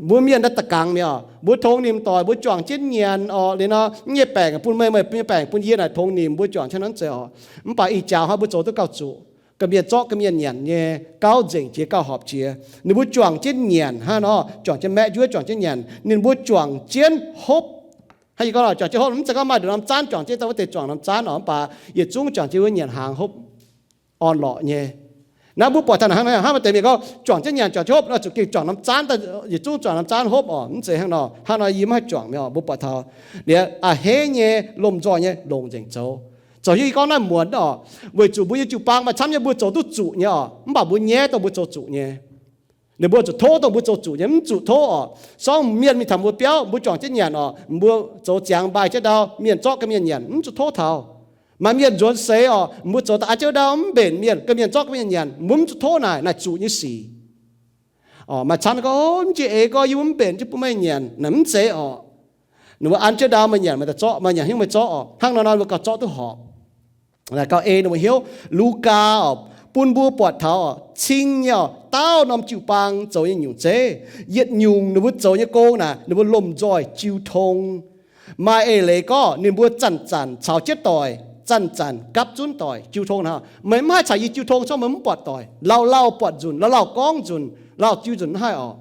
Mbuo mienh naaiv da'gangx mi'aqv, mbuo tongx nimc doic, mbuo juangc jienv nyanc oc. Liuz nor, yie nyei baengc bun meih, meih nyei baengc bun yie naaic tongx nimc, mbuo juangc jienv hnangv naaiv zeiz oc. Mv baac ih jaax hnoi mbuo zoux duqv gauh zuqc, ga'mienh zorqv ga'mienh nyanc nyei, gauh nzengc jiex gauh horpc jiex. Ninh mbuo juangc jienv nyanc hnangv nor, juangc jienv maeqv njuov juangc jienv nyanc, ninh mbuo juangc jienv hopv. Hnangv yie gorngv juangc jienv hopv mv zeiz gorngv maaih nduqc norm zaanv juangc jienv daaih wuov deix juangc norm zaanv oc, mv baac yietc zungv juangc jienv wuov nyanc hnaangx hopv orn-lorqc nyei. Naaiv mbuo buatc taux hnangv naaiv, hnangv maaih deix mienh gorngv juangc jienv nyanc juangc jienv hopv nor zuqc gengh juangc norm zaanv, yietc zungv juangc norm zaanv hopv oc, mv zeiz hnangv nor. Hnangv nor yie mv haih juangc mi'aqv oc, mbuo buatc taux liuz a'hneiv nyei, lomh nzoih nyei, longc nzengc zoux. Zoux hiuv yie gorngv naaiv muonz oc, weic zuqc mbuo nyei jiu-baang maaih camv nyei mbuo zoux duqv zuqc nyei oc, mv baac mbuo nyaiv dongh mbuo zoux zuqc nyei. Ninh mbuo zuqc tov dongh mbuo zoux zuqc nyei, mv zuqc tov oc. Sorng mienh mingh taux mbuo biauv, mbuo juangc jienv nyanc oc, mbuo zoux ziangx mbaih jienv ndau, mienh zorqv ga'mienh nyanc, mv zuqc tov taux. Maaih mienh nzuonx seix oc, mbuo zoux daaih an jienv ndau mv mbenc mienh, ga'mienh zorqv ga'mienh nyanc, mbuo mv zuqc tov naaic, naaic zuqc nyei sic. Maaih camv gorngv, Mv jiex eix gorngv yie mbuo mv mbenc jienv bun meih nyanc, naaic mv zeiz oc. Ninh mbuo an jienv ndau meih nyanc, meih daaih zorqv, meih nyanc hnyouv meih zorqv oc. Hnangv nor nor mbuo gauh zorqv duqv horpc. Gauh ei ninh mbuo hnyouv. Lugaa oc, bun mbuo buatc taux oc, cing nyei oc, dauh norm jiu-baang zoux nyei nyungc zeiv, yietc nyungc ninh mbuo zoux nyei gong naaic ninh mbuo lomh nzoih jiu tong. Maaih eix leiz gorngv ninh mbuo zanc-zanc caux jienv doic, zanc-zanc gapv zunv doic jiu tong hnangv. Meih mv haih caux yie jiu tong, corc meih mv buatc doic, lauh lauh buatc nzunc, lauh lauh gorngv nzunc, lauh jiu nzunc mv haih oc.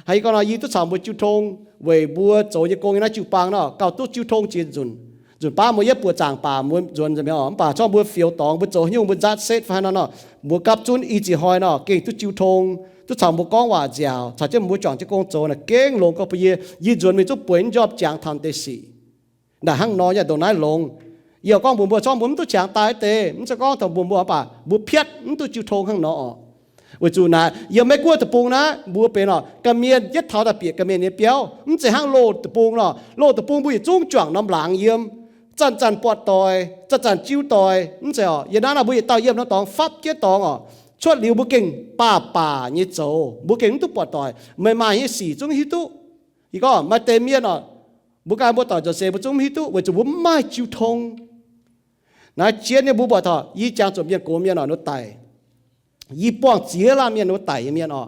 Hnangv yie gorngv nor, yie duqv caux mbuo jiu tong weic mbuo zoux nyei gong nyei naaiv jiu-baang nor, gauh duqv jiu tong jiex nzunc. Nzunc baav mbuo yietv buoz zaangc baac mbuo nzuonx nzengc mi'aqv oc. Mv baac corc mbuo fioux dorngx, mbuo zoux haaix nyungc mbuo nzatv setv fai haaix nor nor, mbuo gapv zunv i ziex hnoi nor gengh duqv jiu tong, duqv caux mbuo gorngv waac nziaauc, caux jienv mbuo juangc jienv gong zoux naaic gengh longx gorngv bun yie. Yie nzuonx mingh zungv bueix nyei njormh jangx taux deix sic. Naaic hnangv nor yaac ndongc naaiv longx. Yie gorngv mbuox mbuo, corc mbuo mv duqv qangx daaih deix, mv zeiz gorngv dongh mbuox mbuo, mv baac mbuo piatv mv duqv jiu tong hnangv nor oc. Weic zuqc naaic yiem Meiv Guoqv deic-bung naaiv mbuo benx oc, ga'mienh yietv taux daaih bieqc ga'mienh nyei biauv, mv zeiz hnangv loz deic-bung nor. Loz deic-bung mbuo yietc zungv juangc norm laangz yiem, zanc-zanc buatc doic, zanc-zanc jiu doic, mv zeiz oc. Yiem naaiv nor mbuo yietc dauh yiem norm dorngx fapv jienv dorngx oc. Cuotv liuz mbuo gengh baac baac nyei zoux, mbuo gengh mv duqv buatc doic. Meih maaih nyei sic zungv hiuv duqv. Yie gorngv maaih deix mienh oc, mbuo ganh mbuo doic nzuonx seix mbuo zungv mv hiuv duqv weic zuqc mbuo mv maaih jiu tong. Naaiv jienv nyei mbuo buatc taux yie jangx zuqc mienh gox mienh oc, ninh mbuo daic. Yie buangh ziex laanh mienh ninh mbuo daic nyei mienh oc.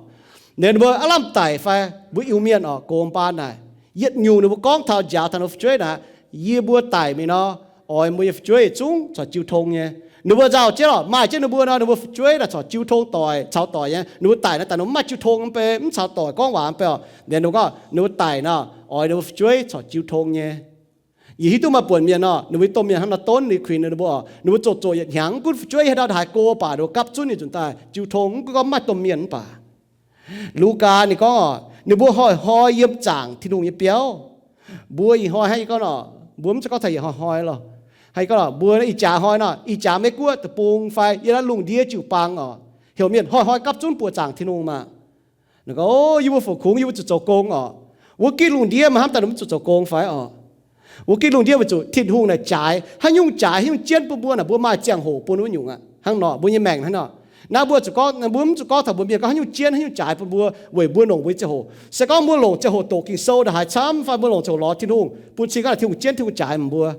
Ninh mbuo aav lamh daic fai mbuo Iu-Mienh oc, gox mbaan naaic, yietc nyungc ninh mbuo gorngv taux njaaux taux ninh mbuo fu'jueiv naaic, yie mbuo daic mingh nor, oix mbuo nyei fu'jueiv zungv corc jiu tong nyei. Ninh mbuo nzauh jienv oc, maaih jienv ninh mbuo nor, ninh mbuo fu'jueiv naaic corc jiu tong doic, caux doic nyei. Ninh mbuo daic naaiv daaih ninh mbuo mv maaih jiu tong mv bei, mv caux doic gorngv waac mv bei oc. Ninh mbuo gorngv ninh mbuo daic nor, oix ninh mbuo fu'jueiv corc jiu tong nyei. Yie hiuv duqv maaih buonc mienh nor, ninh mbuo domh mienh hnangv nor donv ninh kuinx ninh mbuo oc. Ninh mbuo zoux zoqc yietc hnyangx, mv gunv fu'jueiv haaix ndau haaix go baac ninh mbuo gapv zunv ninh nzunc daaih jiu tong, mv gunv gorngv maaih domh mienh mv baac. Lugaa ninh gorngv oc, ninh mbuo hnoi-hnoi yiem zaangc Tin-Hungh nyei biauv. Mbuo ih hnoi hnangv yie gorngv nor, mbuo mv zeiz gorngv taux yietc hnoi-hnoi lorqc. Hnangv yie gorngv nor, mbuo ih jaax hnoi nor, ih jaax Meiv-Guoqv deic-bung fai yiem naaiv lungh ndiev jiu-baang oc, heuc mienh hnoi-hnoi gapv zunv buoqc zaangc Tin-Hungh maah. Gorngv, O, yie mbuo fu-kungx, yie mbuo zuqc zoux gong oc. Wuov gitv lungh ndiev maaih hnamv daaih mbuo zuqc zoux gong fai oc? Wuov gitv lungh ndiev weic zuqc Tin-Hungh naaic jaaix, haaix nyungc jaaix, haaix nyungc jienv bun mbuo naaic, mbuo maaih ziangh hoc bun wuov nyungc aqv. Hnangv nor, mbuo nyei maengc hnangv nor. Naaiv mbuo zuqc gorngv, mbuo mv zuqc gorngv taux mbuo mienh gorngv haaix nyungc jienv, haaix nyungc jaaix bun mbuo weic mbuo longc mbuo nyei ziangh hoc. Se gorngv mbuo longc ziangh hoc doqc Ging-Sou ndongc haaix camv fai mbuo longc ziangh hoc lorz Tin-Hungh, bun cing gorngv naaic Tin-Hungh jienv, Tin-Hungh jaaix mbuo.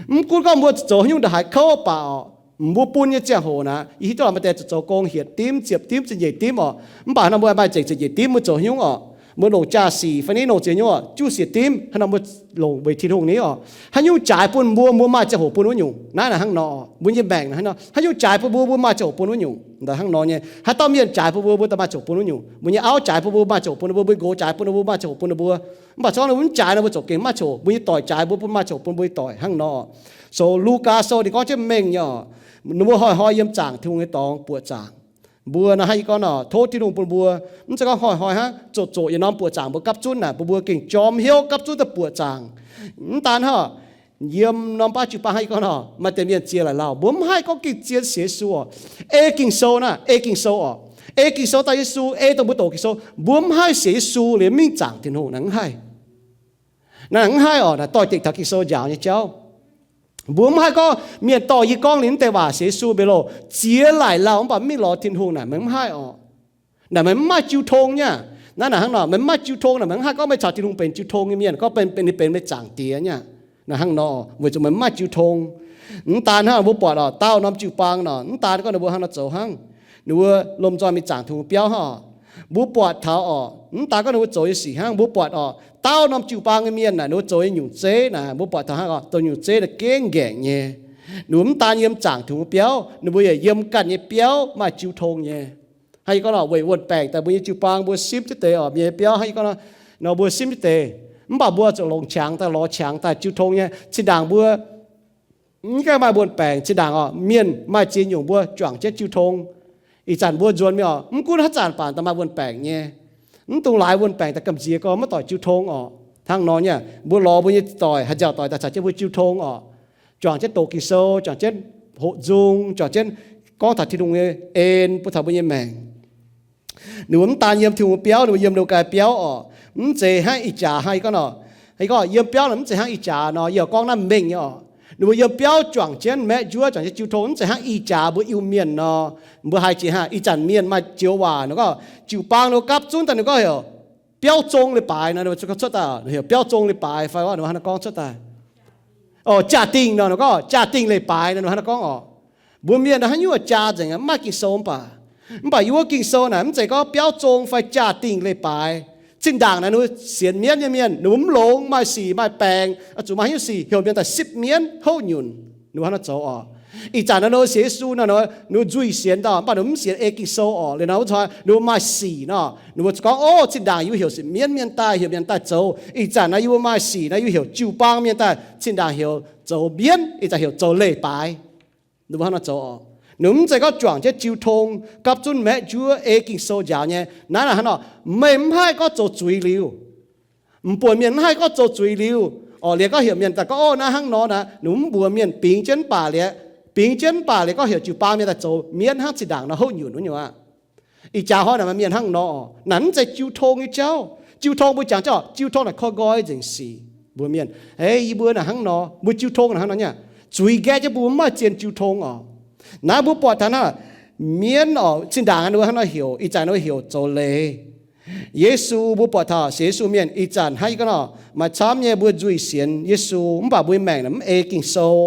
Mv gunv gorngv mbuo zuqc zoux haaix nyungc ndongc haaix kouv baac oc, mbuo bun nyei ziangh hoc naaic, yie hiuv duqv lorqc, maaih deix zuqc zoux gong hietc dimv, ziepc dimv, ziepc nyeic dimv oc. Mv baac nor mbuo maaih zengc ziepc nyeic dimv mbuo zoux haaix nyungc oc? Mbuo longc jaa-sic fai ni longc ziex nyungc oc, juov siec dimv, haaix nor mbuo longc weic Tin-Hungh ni oc. Haaix nyungc jaaix bun mbuo, mbuo maaih ziangh hoc bun wuov nyungc. Naaiv naaic hnangv nor, mbuo nyei maengc naaic hnangv nor, haaix nyungc jaaix bun mbuo, mbuo maaih ziangh hoc bun wuov nyungc. Hnangv nor nyei, haaix dauh mienh jaaix bun mbuo, mbuo daaih maaih ziangh hoc bun wuov nyungc. Mbuo nyei auv jaaix bun mbuo, maaih ziangh hoc bun mbuo. Mbuo nqox jaaix bun mbuo, maaih ziangh hoc bun mbuo. Mv baac se gorngv mbuo mv jaaix nor, mbuo ziouc gengh maiv maaih ziangh hoc. Mbuo nyei doic jaaix, mbuo bun maaih ziangh hoc bun mbuo nyei doic. Hnangv nor, so Lugaa Sou ninh gorngv jienv mengh nyei oc, ninh mbuo hnoi-hnoi yiem zaangc Tin-Hungh nyei dorngx buoqc zaangc. Mbuo nor hnangv yie gorngv nor, tov Tin-Hungh bun mbuo, mv zeiz gorngv hnoi-hnoi hnangv zoqc zoqc yietc norm buoqc zaangc mbuo gapv zunv naaic, bun mbuo gengh jorm hnyouv gapv zunv daaih buoqc zaangc. Mv daan hnangv, yiem norm baav jiu-baang hnangv yie gorngv nor, maaih deix mienh ziex laaix lauh, mbuo mv haih gorngv gengh zien sienx Yesu oc. Ei Ging-Sou naaic, ei Ging-Sou oc. Ei Ging-Sou daaih Yesu, ei dongh mbuo doqc Ging-Sou, mbuo mv haih sienx Yesu liuz mingh zaangc Tin-Hungh naaic, mv haih. Naaic mv haih oc, naaic doix-dekc taux Ging-Sou njaaux nyei jauv. Mbuo mv haih gorngv mienh dorh yie gorngv liuz mv deix waac sienx Yesu mbenc loh, ziex laaix lauh mv baac mv mingh lorz Tin-Hungh naaic, meih mv haih oc. Naaic meih mv maaih jiu tong nyei aqv. Naaiv naaic hnangv nor, meih mv maaih jiu tong naaic, meih mv haih gorngv meih caux Tin-Hungh benx jiu tong nyei mienh, gorngv benx, benx, ninh benx meih zaangc Diex nyei aqv. Naaic hnangv nor, weic zuqc meih mv maaih jiu tong. Mv daan hnangv, mbuo buatc oc, daauh norm jiu-baang nor, mv daan gorngv ninh mbuo hnangv nor zoux hnangv, ninh mbuo lomh nzoih mingh zaangc Tin-Hungh biauv hnangv oc. Mbuo buatc taux oc, mv daan gorngv ninh mbuo zoux nyei sic hnangv, mbuo buatc oc, daauh norm jiu-baang nyei mienh naaic, ninh mbuo zoux nyei nyungc zeiv naaic, mbuo buatc taux hnangv oc, zoux nyungc zeiv naaic gengh ngaengc nyei. Ninh mbuo mv daan yiem zaangc Tin-Hungh biauv, ninh mbuo yaac yiem ganh nyei biauv maaih jiu tong nyei. Hnangv yie gorngv nor, weic wuon-baengc daaih mbuo nyei jiu-baang mbuo simv jienv deix oc, mienh nyei biauv hnangv yie gorngv nor, mbuo simv jienv deix. Mv baac mbuo zuqc longc qangx daaih lorz qangx daaih jiu tong nyei. Zinh ndaangc mbuo mv gaengh maaih wuon-baengc, zinh ndaangc oc, mienh maaih ziex nyungc mbuo juangc jienv jiu tong. Ih zanc mbuo nzuonx mingh oc, mv gunv haaix zanc baac daaih maaih wuon-baengc nyei. Mv dungx laaix wuon-baengc daaih gamh nziex gorngv maiv doic jiu tong oc. Hnangv nor nyei, mbuo lorz mbuo nyei doic, haaix nziaauc doic daaih caux jienv mbuo jiu tong oc. Juangc jienv doqc Ging-Sou, juangc jienv hoqc nzung, juangc jienv gorngv taux Tin-Hungh nyei en bun taux mbuo nyei maengc. Ninh mbuo mv daan yiem Tin-Hungh biauv, ninh mbuo yiem Logaa biauv oc. Mv zeiz hnangv ih jaax hnangv yie gorngv nor, yie gorngv yiem biauv naaic mv zeiz hnangv ih jaax nor, yie gorngv naaiv mengh nyei oc. Ninh mbuo yiem biauv juangc jienv maeqv njuov, juangc jienv jiu tong, mv zeiz hnangv ih jaax mbuo Iu-Mienh nor. Mbuo haiz jiex hnangv ih zanc mienh maaih joux waac nor gorngv, jiu-baang ninh mbuo gapv zunv daaih ninh gorngv heuc biauv zong leiz-baaix nor, ninh mbuo cuotv daaih heuc biauv zong leiz-baaix fai ninh mbuo hnangv naaiv gorngv cuotv daaih. Oc, jaa-dingh nor, ninh gorngv jaa-dingh leiz-baaix nor, ninh mbuo hnangv naaiv gorngv oc. Mbuo mienh naaiv haaix nyungc jaa nzengc, mv maaih Ging-Sou mv baac. Mv baac yie wuov Ging-Sou naaic mv zeiz gorngv biauv zong fai jaa-dingh leiz-baaix. Zinh ndaangc naaic ninh mbuo sienx mienv nyei mienh, ninh mbuo mv longx, maaih sic maaih baengc, zuqc maaih haaix nyungc sic heuc mienh daaih sipv mienv houv nyunc, ninh mbuo hnangv naaiv zoux oc. Ih zanc naaiv ninh mbuo sienx Yesu nor, ninh mbuo nzuih sienx daaih, mv baac ninh mbuo mv sienx ei Ging-Sou oc. Liuz nor wuov zanc ninh mbuo maaih sic nor, ninh mbuo gorngv, Ov, zinh ndaangc yie mbuo heuc sipv mienv mienh daaih, heuc mienh daaih zoux. Ih zanc naaiv yie mbuo maaih sic naaiv yie mbuo heuc jiu-baang mienh daaih, zinh ndaangc heuc zoux mienv, ih zanc heuc zoux leiz-baaix. Ninh mbuo hnangv naaiv zoux oc. Ninh mv zeiz gorngv juangc jienv jiu tong, gapv zunv maeqv njuov, ei Ging-Sou njaaux nyei. Naaiv naaic hnangv nor, meih mv haih gorngv zoux zuiz liuz. M'buoc mienh mv haih gorngv zoux zuiz liuz oc. Liuz gorngv heuc mienh daaih gorngv, Ov, naaiv hnangv nor naaic, ninh mv mbuox mienh bingx jienv mv baac liuz, bingx jienv mv baac liuz gorngv heuc jiu-baang mienh daaih zoux mienv hnangv zinh ndaangc nor houv nyunc wuov nyungc aqv. Ih jaax hnoi naaic maaih mienh hnangv nor, naaic mv zeiz jiu tong nyei jauv. Jiu tong mbuo jangx jienv oc, jiu tong naaic koi nqoi nzengc sic. Mbuox mienh, Ei, yie mbuo naaic hnangv nor, mbuo jiu tong naaic hnangv nor nyei. Zuiz nqaeqv jienv mbuo mv maaih zien jiu tong oc. Naaiv mbuo buatc taux hnangv mienv oc, zinh ndaangc ninh mbuo hnangv nor heuc, ih zanc ninh mbuo heuc zoux leiz. Yesu, mbuo buatc taux sienx Yesu mienh ih zanc hnangv yie gorngv nor, maaih camv nyei mbuo nzuih sienx Yesu mv baac mbuo nyei maengc naaic mv ei Ging-Sou.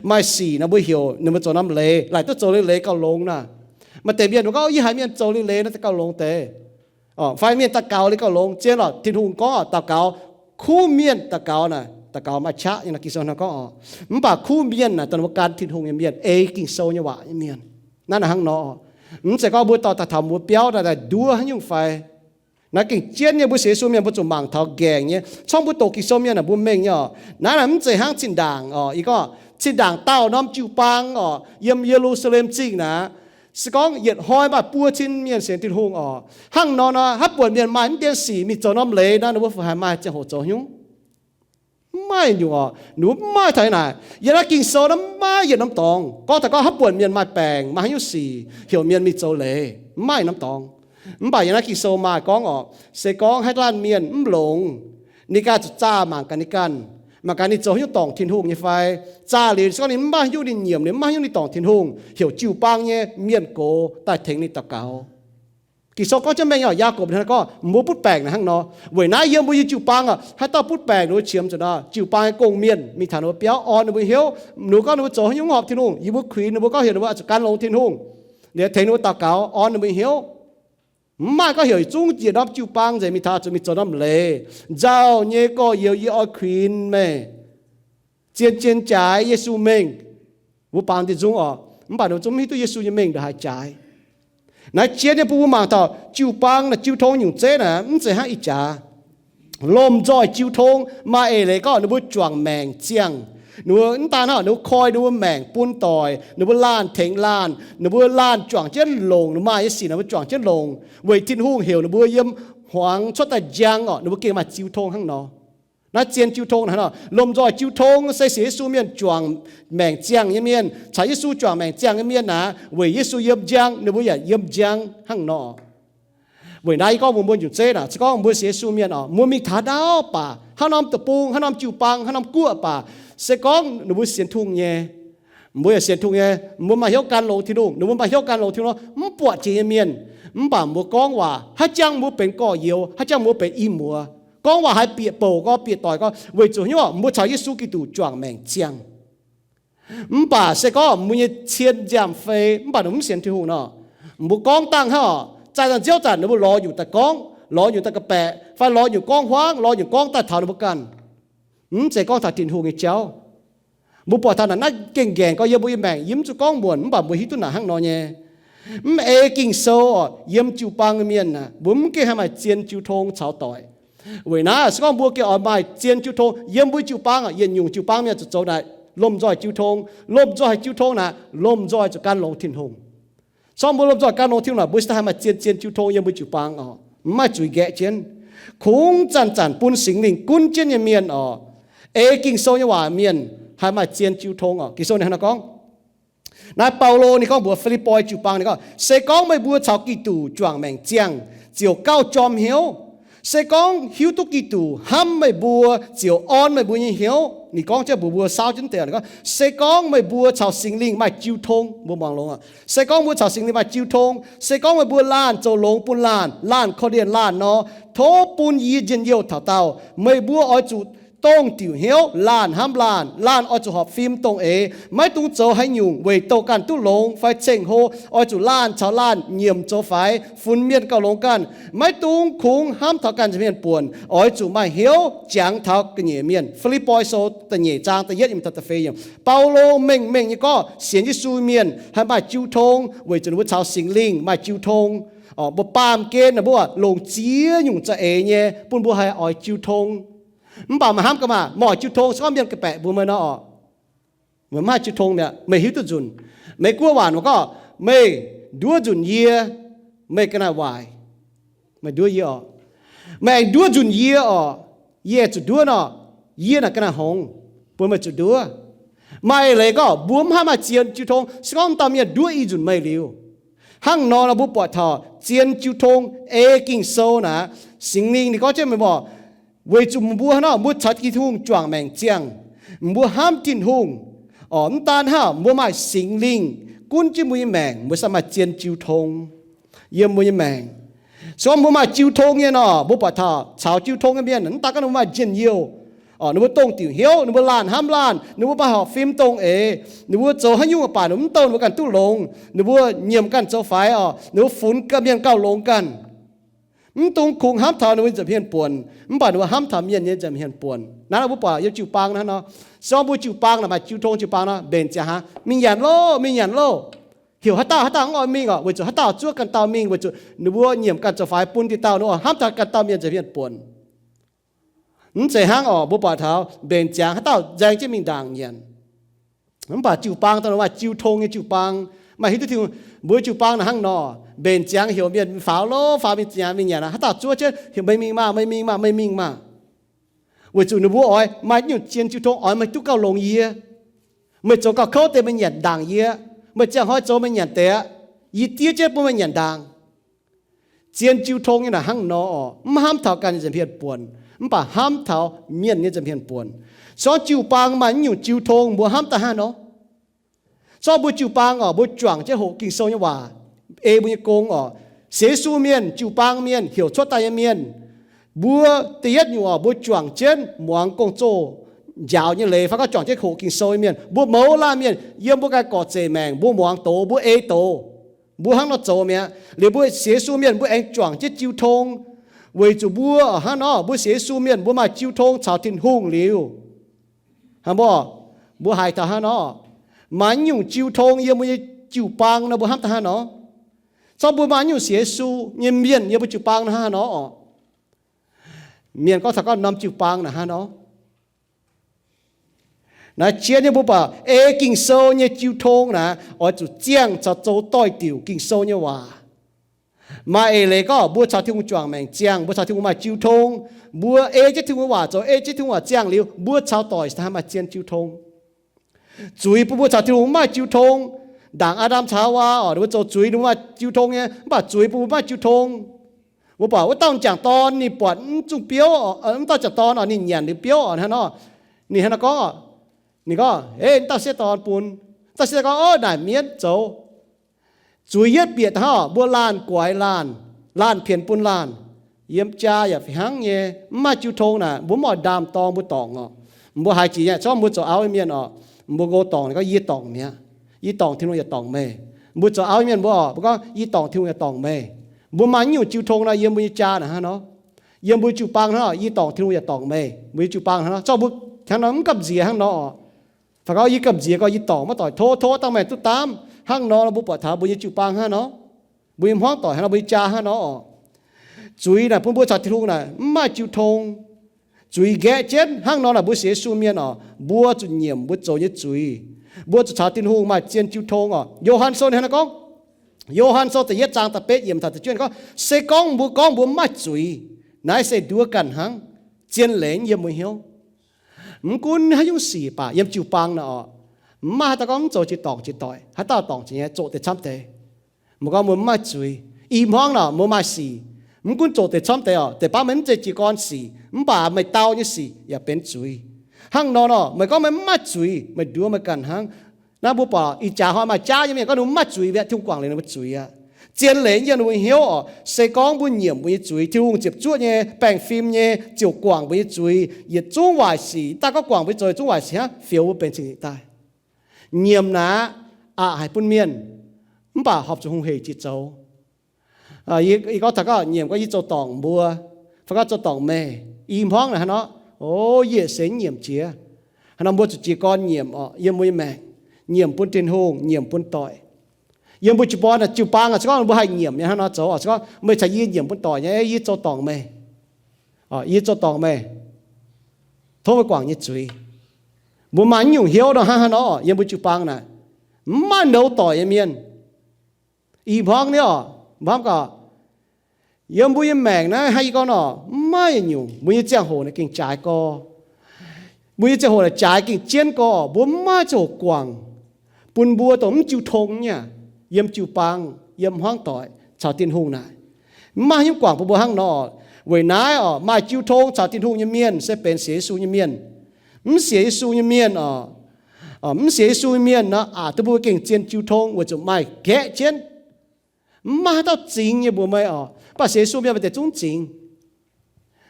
Maaih sic nor mbuo heuc ninh mbuo zoux norm leiz, laaic duqv zoux liuz leiz gauh longx naaic. Maaih deix mienh mbuo gorngv, Yie haiz mienh zoux liuz leiz nor gauh longx deix. Fai mienh daux gaux liuz gauh longx. Zien lorqc, Tin-Hungh gorngv daux gaux, kuv mienh daux gaux naaic, daux gaux maaih qaqv nyei nor, Ging-Sou hnangv gorngv oc. Mv baac kuv mienh naaic dongh mbuo gan Tin-Hungh nyei mienh, ei Ging-Sou nyei waac nyei mienh. Naaiv naaic hnangv nor, mv zeiz gorngv mbuo dorh daaih taux mbuo biauv daaih nduov haaix nyungc fai. Naaiv gengh jienv nyei, mbuo sienx Yesu mienh mbuo zuqc mangc taux nqaengc nyei. Corc mbuo doqc Ging-Sou mienh naaic mbuo mengh nyei oc. Naaiv naaic mv zeiz hnangv zinh ndaangc oc, yie gorngv zinh ndaangc daauh norm jiu-baang oc, yiem Ye^lu^saa^lem Zingh naaic, se gorngv yietc hnoi maaih buo cin mienh sienx Tin-Hungh oc. Hnangv nor nor, haaix buonc mienh maaih mv dien sic mingh zoux norm leiz nor, ninh mbuo fih haic maaih ziangh hoc zoux haaix nyungc? Mv maaih nyungc oc. Ninh mbuo mv maaih taux naaic. Yiem naaiv Ging-Sou naaiv mv maaih yietc norm dorngx gorngv taux gorngv haaix buonc mienh maaih baengc, maaih haaix nyungc sic, heuc mienh mingh zoux leiz. Mv maaih norm dorngx. Mv baac yiem naaiv Ging-Sou maaih gorngv oc, se gorngv haaix laanh mienh mv longx, ninh ganh zuqc zaah mangc gaax ninh ganh, mangc gaax ninh zoux haaix nyungc dorngc Tin-Hungh nyei fai. Zaah liuz se gorngv ninh mv maaih haaix nyungc ninh nyiemc, ninh mv maaih haaix nyungc ninh dorngc Tin-Hungh, heuc jiu-baang nyei mienh gox daaih tengx ninh daux gaux. Ging-Sou gorngv jienv mengh oc, Yaagorpc ninh gorngv mbuo butv baengc naaic hnangv nor. Weic naaiv yiem mbuo nyei jiu-baang oc, haaix dauh butv baengc ninh mbuo qiemx zuqc nor, jiu-baang nyei gong-mienh mingh taux ninh mbuo biauv orn ninh mbuo hnyouv. Ninh mbuo gorngv ninh mbuo zoux haaix nyungc mv horpc Tin-Hungh, yie mbuo kuinx ninh mbuo gorngv heuc ninh mbuo zuqc gan longx Tin-Hungh, liuz tengx ninh mbuo daux gaux orn ninh mbuo hnyouv. Mv maaih gorngv heuc zungv njiec norm jiu-baang nzengc mingh taux zuqc mingh zoux norm leiz. Nzauh nyei gorx-youz, yie oix kuinx meih, zien-zien jaaix Yesu mengh. Mbuo baamz deix nzung oc, mv baac ninh mbuo zungv mv hiuv duqv Yesu nyei mengh ndongc haaix jaaix. Naaiv jien nyei bun mbuo mangc taux jiu-baang naaic jiu tong nyungc zeiv naaic mv zeiz hnangv ih jaax. Lomh nzoih jiu tong maaih eix leiz gorngv ninh mbuo juangc maengc ziangh. Ninh mbuo mv daan hnangv, ninh mbuo koi ninh mbuo maengc bun doic, ninh mbuo laanh tengx laanh, ninh mbuo laanh juangc jienv longc, ninh maaih nyei sic ninh mbuo juangc jienv longc, weic Tin-Hungh heuc ninh mbuo yiem hmuangx cuotv daaih njang oc, ninh mbuo gengh maaih jiu tong hnangv nor. Naaiv zien jiu tong hnangv nor. Lomh nzoih jiu tong se sienx Yesu mienh juangc maengc ziangh nyei mienh, caux Yesu juangc maengc ziangh nyei mienh naaic, weic Yesu yiem njang, ninh mbuo yaac yiem njang hnangv nor. Weic naaiv yie gorngv mbuox mbuo nyungc zeiv naaic, se gorngv mbuo sienx Yesu mienh oc, mbuo mingh taux haaix dauh baac, haaix norm deic-bung, haaix norm jiu-baang, haaix norm guoqv baac, se gorngv ninh mbuo sienx Tin-Hungh nyei, mbuo yaac sienx Tin-Hungh nyei, mbuo maaih hnyouv gan longx Tin-Hungh, ninh mbuo maaih hnyouv gan longx Tin-Hungh, mv buatc jiex nyei mienh, mv baac mbuo gorngv waac haiz jangx mbuo benx gorx-youz, haiz jangx mbuo benx i muoz, gorngv waac haiz bieqc bouc gorx, bieqc doic gorx, weic zuqc hnyouv mbuo caux Yesu Giduc juangc maengc ziangh. Mv baac se gorngv mbuo nyei cien nziaamv-fei mv baac ninh mbuo mv sienx Tin-Hungh nor, mbuo gorngv dangh hnangv oc, zaih daaih nziouv zanc ninh mbuo lorz nyungc daaih gorngv, lorz nyungc daaih ga'baeqc, fai lorz nyungc gorngv huaangv, lorz nyungc gorngv daaih taux ninh mbuo ganh. Mv zeiz gorngv taux Tin-Hungh nyei jauv. Mbuo buatc taux naaic naaiv gengh nqaengc gorx yiem mbuo nyei maengc, yie mv zuqc gorngv muonc mv baac mbuo hiuv duqv naaic hnangv nor nyei. Mv ei Ging-Sou oc, yiem jiu-baang nyei mienh aah, mbuo mv gengh haih maaih zien jiu tong caux doic. Weic naaiv se gorngv mbuo gengh oix maaih zien jiu tong yiem mbuo jiu-baang oc, yietc nyungc jiu-baang mienh zuqc zoux naaic lomh nzoih jiu tong. Lomh nzoih haiz jiu tong naaic, lomh nzoih zuqc gan longx Tin-Hungh. Se gorngv mbuo lomh nzoih gan longx Tin-Hungh naaic, mbuo se haih maaih zien-zien jiu tong yiem mbuo jiu-baang oc, mv maaih zuiz nqaeqv jienv. Kungx zanc-zanc bun Singx Lingh gunv jienv nyei mienh oc, ei Ging-Sou nyei waac mienh haih maaih zien jiu tong oc. Ging-Sou ninh hnangv naaiv gorngv, naaiv Baulo ninh gorngv mbuox Fi^lipv^poi jiu-baang, ninh gorngv, se gorngv meih mbuo caux Giduc juangc maengc ziangh, ziouc gauh jorm hnyouv. Se gorngv hiuv duqv Giduc hnamv meih mbuo, ziouc orn meih mbuo nyei hnyouv. Ninh gorngv jienv mbuox mbuo saauv jienv deix, ninh gorngv, se gorngv meih mbuo caux Singx Lingh maaih jiu tong, mbuo muangx longx oc. Se gorngv mbuo caux Singx Lingh maaih jiu tong, se gorngv meih mbuo laanh zoux longx bun laanh, laanh korv-lienh laanh nor, tov bun yie njien-youh taux daauh. Meih mbuo oix zuqc dongh diuc hnyouv, laanh hnamv laanh, laanh oix zuqc horpc fim dongh eix. Maiv dungx zoux haaix nyungc weic douh ganh duqv longx fai ceng-hlo. Oix zuqc laanh caux laanh nyiemc zoux faix, funx mienh gauh longx ganh. Maiv dungx kungx hnamv taux ganh nza'hmien buonc. Oix zuqc maaih hnyouv jangx taux ga'nyiec mienh. Fi^lipv^poi Sou da'nyeic zaang da'yietv yiemc taux da'feix yiemc. Baulo mengh mengh nyei gorngv sienx Yesu mienh haih maaih jiu tong weic zuqc ninh mbuo caux Singx Lingh maaih jiu tong. Mbuo baamh gen naaic mbuo longc ziex nyungc za'eix nyei bun mbuo haih oix jiu tong. Mv baac maaih hnamv gaax maah, meih oix jiu tong se gorngv mienh ga'baeqc mbuox meih nor oc, meih mv haih jiu tong mi'aqv, meih hiuv duqv nzunc. Meih guoqv waac mbuo gorngv, meih nduov nzunc yie, meih ga'naaiv waaic. Meih nduov yie oc. Meih aengx nduov nzunc yie oc. Yie zuqc nduov nor, yie naaic ga'naaiv hngongx, bun meih zuqc nduov. Maaih eix leiz gorngv mbuo mv haih maaih zien jiu tong se gorngv dauh mienh nduov i nzunc meih liuz. Hnangv nor, mbuo buatc taux zien jiu tong ei Ging-Sou naaic, Singx Lingh ninh gorngv jienv meih mbuo, weic zuqc mbuo hnangv nor mbuo caux Tin-Hungh juangc maengc ziangh, mbuo hnamv Tin-Hungh. Mv daan hnangv, mbuo maaih Singx Lingh gunv jienv mbuo nyei maengc, mbuo sa maaih zien jiu tong yiem mbuo nyei maengc. Se gorngv mbuo maaih jiu tong nyei nor, mbuo buatc taux caux jiu tong nyei mienh, mv daan gorngv ninh mbuo maaih njien-youh, ninh mbuo dongh diuc hnyouv, ninh mbuo laanh hnamv laanh, ninh mbuo maaih horpc fim dongh eix, ninh mbuo zoux haaix nyungc baac ninh mv douh ninh mbuo ganh duqv longx, ninh mbuo nyiemc ganh zoux faix oc, ninh mbuo funx ganh mienh gauh longx ganh. Mv dungx kungx hnamv taux ninh mbuo nza'hmien buonc, mv baac ninh mbuo hnamv taux mienh nyei nza'hmien buonc. Naaiv mbuo buatc yiem jiu-baang naaiv nor, se gorngv mbuo jiu-baang naaic maaih jiu tong jiu-baang nor, mbenc ziangx hnangv, mingh nyanc loh, mingh nyanc loh. Heuc haaix dauh, haaix dauh mv oix mingh oc, weic zuqc haaix dauh zuov ganh dauh mingh, weic zuqc ninh mbuo nyiemc ganh zoux faix bun ndie-dauh, ninh mbuo hnamv taux ganh dauh mienh nza'hmien buonc. Mv zeiz hnangv oc, mbuo buatc taux mbenc ziangx haaix dauh nzaeng jienv mingh ndaangc nyanc. Mv baac jiu-baang daaih maaih jiu tong nyei jiu-baang, maaih hiuv duqv Tin-Hungh. Mbuo jiu-baang naaic hnangv nor, mbenc ziangx heuc mienh faaux loh, faaux mingh nyanc, mingh nyanc, haaix dauh zuov jienv heuc meih mingh maah, meih mingh maah, meih mingh maah. Weic zuqc ninh mbuo oix maaih nyungc zien jiu tong, oix meih duqv gauh longx yie. Meih zoux gauh kouv deix, meih nyanc ndaangc yie. Meih ziangh hnoi zoux, meih nyanc deix aqv. Yie diev jienv bun meih nyanc ndaangc. Zien jiu tong nyei naaic hnangv nor oc, mv hnamv taux ganh nyei nza'hmien buonc, mv baac hnamv taux mienh nyei nza'hmien buonc. Se gorngv jiu-baang maaih nyungc jiu tong, mbuo hnamv daaih hnangv nor. Se gorngv mbuo jiu-baang oc, mbuo juangc jienv hoqc Ging-Sou nyei waac, ei mbuo nyei gong oc. Sienx Yesu mienh, jiu-baang mienh, heuc cuotv daaih nyei mienh, mbuo da'yietv nyungc oc, mbuo juangc jienv muangx gong-zoh njaaux nyei leiz, fai gorngv juangc jienv hoqc Ging-Sou nyei mienh, mbuo mouz laanh mienh yiem mbuo ganh gorqv-zeic maengc, mbuo muangx doz, mbuo ei doz. Mbuo hnangv nor zoux mi'aqv. Liuz mbuo sienx Yesu mienh mbuo aengx juangc jienv jiu tong, weic zuqc mbuo hnangv nor, mbuo sienx Yesu mienh mbuo maaih jiu tong caux Tin-Hungh liuz, hnangv mbuo, mbuo haiz taux hnangv nor, maaih nyungc jiu tong yiem mbuo nyei jiu-baang nor, mbuo hnamv daaih hnangv nor. Zorqv mbuo maaih nyungc sienx Yesu nyei mienh yiem mbuo jiu-baang nor hnangv nor oc. Mienh gorngv taux gorngv norm jiu-baang naaic hnangv nor. Naaiv jien nyei mbuo buatc ei Ging-Sou nyei jiu tong naaic, oix zuqc ziangh caux zoux doix-diuc Ging-Sou nyei waac. Maaih eix leiz gorngv mbuo caux Tin-Hungh juangc maengc ziangh, mbuo caux Tin-Hungh maaih jiu tong, mbuo ei jienv Tin-Hungh waac zoux, ei jienv Tin-Hungh waac ziangh liuz, mbuo caux doic se maaih zien jiu tong. Zuiz bun mbuo caux Tin-Hungh mv maaih jiu tong. Ndaangc Aa^ndam caux Haawaa oc, ninh mbuo zoux zuiz, ninh mbuo maaih jiu tong nyei, mv baac zuiz bun mbuo mv maaih jiu tong. Mbuo buatc wuov dauh m'jangc dorn ninh buatc mv zungh biouv, mv dauh m'jangc dorn oc, ninh nyanc liuz biouv oc, hnangv nor, ninh hnangv nor gorngv, ninh gorngv, Ei, dauh sieqv dorn bun. Dauh sieqv gorngv, Ov, naaic mienv zoux. Zuiz yietv bieqc da'hnangv oc, mbuo laanh guaix laanh, laanh pienx bun laanh. Yiem jaa yaac fih hnangv nyei, mv maaih jiu tong naaic, mbuo mv oix ndaam-dorng mbuo dorngc oc. Mbuo haiz jiex nyei, zorqv mbuo zoux auv nyei mienh oc, mbuo nqo dorngc ninh gorngv, Yie dorngc mi'aqv. Yie dorngc Tin-Hungh yaac dorngc meih. Mbuo zoux auv nyei mienh mbuo oc, mbuo gorngv, Yie dorngc Tin-Hungh yaac dorngc meih. Mbuo maaih nyungc jiu tong nor, yiem mbuo nyei jaa naaic hnangv nor. Yiem mbuo jiu-baang hnangv nor, yie dorngc Tin-Hungh yaac dorngc meih. Mbuo nyei jiu-baang hnangv nor, zorqv mbuo hnangv nor mv gamh nziex hnangv nor oc. Fai gorngv yie gamh nziex gorngv yie dorngc maiv doic, tov tov dangh meih duqv daamv. Hnangv nor mbuo buatc taux mbuo nyei jiu-baang hnangv nor, mbuo nyei hmuangv doic hnangv nor, mbuo nyei jaa hnangv nor oc. Zuiz naaic bun mbuo caux Tin-Hungh naaic mv maaih jiu tong. Zuiz nqaeqv jienv hnangv nor naaic, mbuo sienx Yesu mienh oc, mbuo zuqc nyiemc mbuo zoux nyei zuiz. Mbuo zuqc caux Tin-Hungh maaih zien jiu tong oc. Yo^han Sou hnangv naaiv gorngv, Yo^han Sou da'yietv zaang da'betv yiemc taux da'juov gorngv, Se gorngv mbuo gorngv mbuo mv maaih zuiz, naaiv se nduov ganh hnangv, zien leiz yiem mbuo hnyouv. Mv gunv haaix nyungc sic baac yiem jiu-baang naaic oc, mv maaih haaix dauh gorngv mv zoux jiex dorngc jiex doic, haaix dauh dorngc jiex nyei, zoqc deix camv deix. Mbuo gorngv mbuo mv maaih zuiz, i hmuangv naaic mbuo maaih sic. Mv gunv zoqc deix camv deix oc, deix baav meih mv zeiz jiez gorn sic, mv baac meih dau nyei sic yaac benx zuiz. Hnangv nor nor, meih gorngv meih mv maaih zuiz, meih nduov meih ganh hnangv. Naaiv mbuo buatc ih jaax hnoi maaih jaav nyei mienh gorngv ninh mbuo mv maaih zuiz, mv baac Tin-Hungh guangc liuz ninh mbuo zuiz aqv. Zien leiz yiem ninh mbuo hnyouv oc. Se gorngv mbuo nyiemc mbuo nyei zuiz, Tin-Hungh ziepc zuoqv nyei baengh fim nyei ziouc guangc mbuo nyei zuiz. Yietc zungv waaic sic, daaih gorngv guangc mbuo nyei zuiz, zungv waaic sic hnangv, fioux mbuo benx cing-nzengc daaih. Nyiemc naaic aqc haic bun mienh, mv baac horpc zuqc hungh heic jiex zoux. Ih gorngv taux gorngv nyiemc gorngv yie zoux dorngc mbuo, fai gorngv zoux dorngc meih, i hmuangv naaic hnangv nor, o, yie se nyiemc jiex. Hnangv nor mbuo zuqc jiez gorn nyiemc oc, yiem mbuo nyei maengc, nyiemc bun Tin-Hungh, nyiemc bun doic. Yiem mbuo jiu-baang, jiu-baang se gorngv mbuo haih nyiemc nyei hnangv nor zoux oc. Se gorngv meih caux yie nyiemc bun doic nyei, yie zoux dorngc meih, yie zoux dorngc meih, tov meih guangc nyei zuiz. Mbuo maaih nyungc hnyouv nor hnangv haaix nor oc, yiem mbuo jiu-baang naaic, mv maaih nouz doic nyei mienh. I hmuangv nyei oc, mbuo hnamv gorqv, yiem mbuo nyei maengc naaiv hnangv yie gorngv nor, mv maaih yietc nyungc, mbuo nyei ziangh hoc naaic gengh jaaix gorx. Mbuo nyei ziangh hoc naaic jaaix gengh jienv gorx, mbuo mv maaih ziangh hoc guangc bun mbuo dongh mv jiu tong nyei aqv, yiem jiu-baang, yiem hmuangv doic caux Tin-Hungh naaic. Mv maaih haaix nyungc guangc bun mbuo hnangv nor. Weic naaiv oc, maaih jiu tong caux Tin-Hungh nyei mienh se benx sienx Yesu nyei mienh. Mv sienx Yesu nyei mienh oc, mv sienx Yesu nyei mienh nor, aqc duqv mbuo gengh zien jiu tong weic zuqc maaih nqaeqv jienv. Mv maaih haaix dauh zingx nyei mbuox meih oc. Mv baac sienx Yesu mienh maaih deix zungv zingx.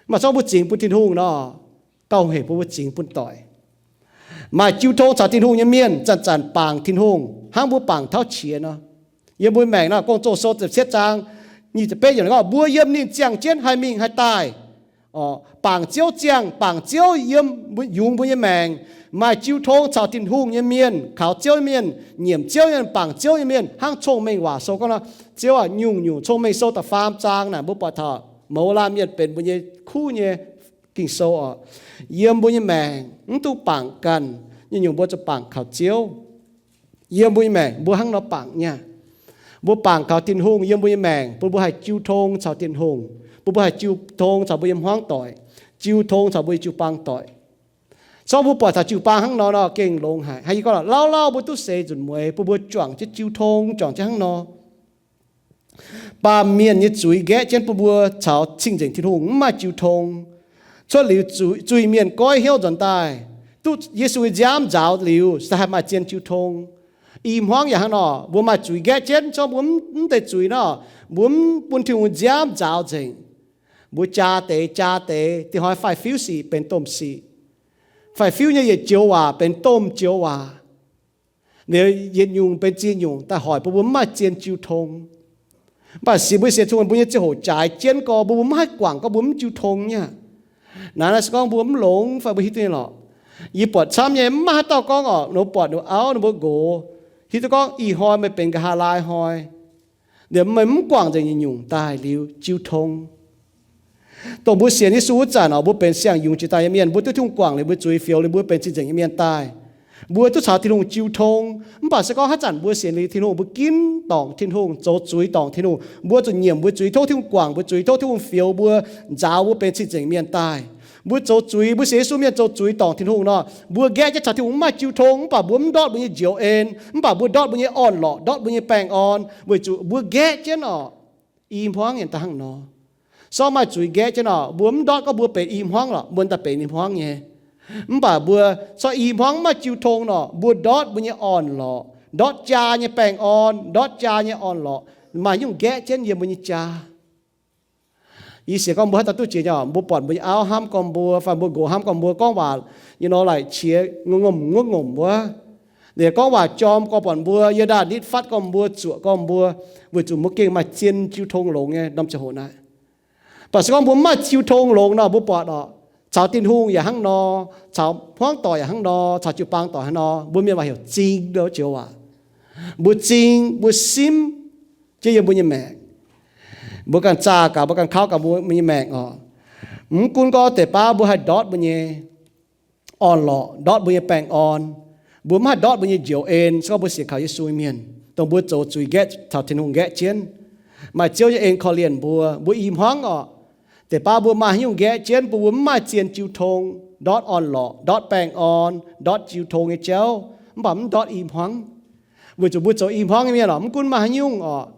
Mv baac zorqv mbuo zingx bun Tin-Hungh nor, gauh hec bun mbuo zingx bun doic. Maaih jiu tong caux Tin-Hungh nyei mienh zanc-zanc bangc Tin-Hungh hnangv mbuo bangc tauv qiex nor. Yiem mbuo maengc nor, Gong-Zoh Sou ziepc cietv zaang nyic ziepc betv yiemc gorngv, mbuo yiem ninh ziangh jienv haih mingh haih daaih. Bangc Ziouv ziangh, bangc Ziouv yiem, yungz mbuo nyei maengc. Maaih jiu tong caux Tin-Hungh nyei mienh, kaux Ziouv nyei mienh, nyiemc Ziouv nyei mienh, bangc Ziouv nyei mienh, hnangv Cong-Mengh Waac Sou gorngv nor, Ziouv aac, nyungc-nyungc, Cong-Mengh Sou da'faam zaang naaic mbuo buatc taux mouz laanh mienh benx mbuo nyei kuv nyei Ging-Sou oc. Yiem mbuo nyei maengc mv dungx bangc ganh, nyungc-nyungc mbuo zuqc bangc kaux Ziouv. Yiem mbuo nyei maengc mbuo hnangv nor bangc nyei aqv. Mbuo bangc kaux Tin-Hungh yiem mbuo nyei maengc, bun mbuo haih jiu tong caux Tin-Hungh, bun mbuo haih jiu tong caux mbuo nyei hmuangv doic, jiu tong caux mbuo nyei jiu-baang doic. Zorqv mbuo buatc taux jiu-baang hnangv nor nor gengh longx haic. Hnangv yie gorngv, lauh lauh mbuo duqv seix nzunc mueiz bun mbuo juangc jienv jiu tong, juangc jienv hnangv nor. Baamh mienh nyei zuiz nqaeqv jienv bun mbuo caux cing-nzengc Tin-Hungh mv maaih jiu tong. Cuotv liuz zuiz-mienh goiv hnyouv nzuonx daaih, duqv Yesu nyei nziaamv nzaaux liuz, se haih maaih zien jiu tong. I hmuangv yaac hnangv nor, mbuo maaih zuiz nqaeqv jienv, zorqv mbuo mv deix zuiz nor, mbuo mv bun Tin-Hungh nziaamv nzaaux nzengc. Mbuo jaa deix jaa deix, dingc hnoi faix-fiuv sic benx domh sic, faix-fiuv nyei yietc joux waac benx domh joux waac. Liuz yietc nyungc benx ziex nyungc daaih hoic bun mbuo mv maaih zien jiu tong. Mv baac sienx mbuo sienx Tin-Hungh, mbuo nyei ziangh hoc jaaix jienv gorx, mbuo mbuo mv haih guangc gorngv mbuo mv jiu tong nyei. Naaiv se gorngv mbuo mv longx fai mbuo hiuv duqv nyei lorqc. Yie buatc camv nyei, mv maaih haaix dauh gorngv orqc, ninh mbuo buatc ninh mbuo auv ninh mbuo nqox, hiuv duqv gorngv ih hnoi meih benx nqa'haav laai hnoi, liuz meih mv guangc nzengc nyungc-nyungc daaih liuz jiu tong. Dongh mbuo sienx Yesu wuov zanc orqc, mbuo benx siang-yungz jiex daaih nyei mienh, mbuo duqv Tin-Hungh guangc liuz mbuo zuiz fioux liuz mbuo benx cing-nzengc nyei mienh daaih, mbuo duqv caux Tin-Hungh jiu tong. Mv baac se gorngv haaix zanc mbuo sienx liuz Tin-Hungh, mbuo ginv dorngc Tin-Hungh, zoux zuiz dorngc Tin-Hungh, mbuo zuqc nyiemc mbuo zuiz, tov Tin-Hungh guangc mbuo zuiz, tov Tin-Hungh fioux mbuo, nzaaux mbuo benx cing-nzengc mienh daaih. Mbuo zoux zuiz, mbuo sienx Yesu mienh zoux zuiz dorngc Tin-Hungh nor, mbuo nqaeqv jienv caux Tin-Hungh mv maaih jiu tong. Mv baac mbuo mv ndortv mbuo nyei njoux en, mv baac mbuo ndortv mbuo nyei orn-lorqc, ndortv mbuo nyei baengh orn, weic zuqc mbuo nqaeqv jienv orqc, i hmuangv nyei daaih hnangv nor. Sortv maaih zuiz nqaeqv jienv orqc, mbuo mv ndortv gorngv mbuo benx i hmuangv lorqc, mbuo daaih benx i hmuangv nyei. Mv baac mbuo sortv i hmuangv mv maaih jiu tong nor, mbuo ndortv mbuo nyei orn-lorqc, ndortv jaa nyei baengh orn, ndortv jaa nyei orn-lorqc, maaih nyungc nqaeqv jienv yiem mbuo nyei jaa. Yie sienx gorngv mbuo haaix dauh duqv jiex nyei, mbuo buatc mbuo nyei auv hnamv gormx mbuo fai mbuo nqox hnamv gormx mbuo, gorngv waac nyei nor laaic qiex ngongh ngomc, ngongh ngomc wuov. Ninh gorngv waac jorm gormx buatc mbuo, yie ndaah nitv fatv gormx mbuo, zuoqc gormx mbuo, weic zuqc mbuo gengh maaih zien jiu tong longx nyei norm ziangh hoc naaiv. Mv baac se gorngv mbuo mv maaih jiu tong longx nor, mbuo buatc orqc, caux Tin-Hungh yaac hnangv nor, caux hmuangv doic yaac hnangv nor, caux jiu-baang doic hnangv nor, mbuo mienh waac heuc zing, joux waac. Mbuo zing, mbuo simv jienv yiem mbuo nyei maengc. Mbuo ganh zaah gaax, mbuo ganh kauv gaax mbuo nyei maengc orqc. Mv gunv gorngv deix baav mbuo haih ndortv mbuo nyei orn-lorqc, ndortv mbuo nyei baengh orn, mbuo mv haih ndortv mbuo nyei njoux en, se gorngv mbuo sienx kaux Yesu nyei mienh, dongh mbuo zoux zuiz nqaeqv, caux Tin-Hungh nqaeqv jienv, maaih Ziouv nyei en korv-lienh mbuo, mbuo i hmuangv orqc. Deix baav mbuo maaih haaix nyungc nqaeqv jienv bun mbuo mv maaih zien jiu tong, ndortv orn-lorqc, ndortv baengh orn, ndortv jiu tong nyei jauv, mv baac mv ndortv i hmuangv. Weic zuqc mbuo zoux i hmuangv nyei mienh orqc, mv gunv maaih haaix nyungc orqc,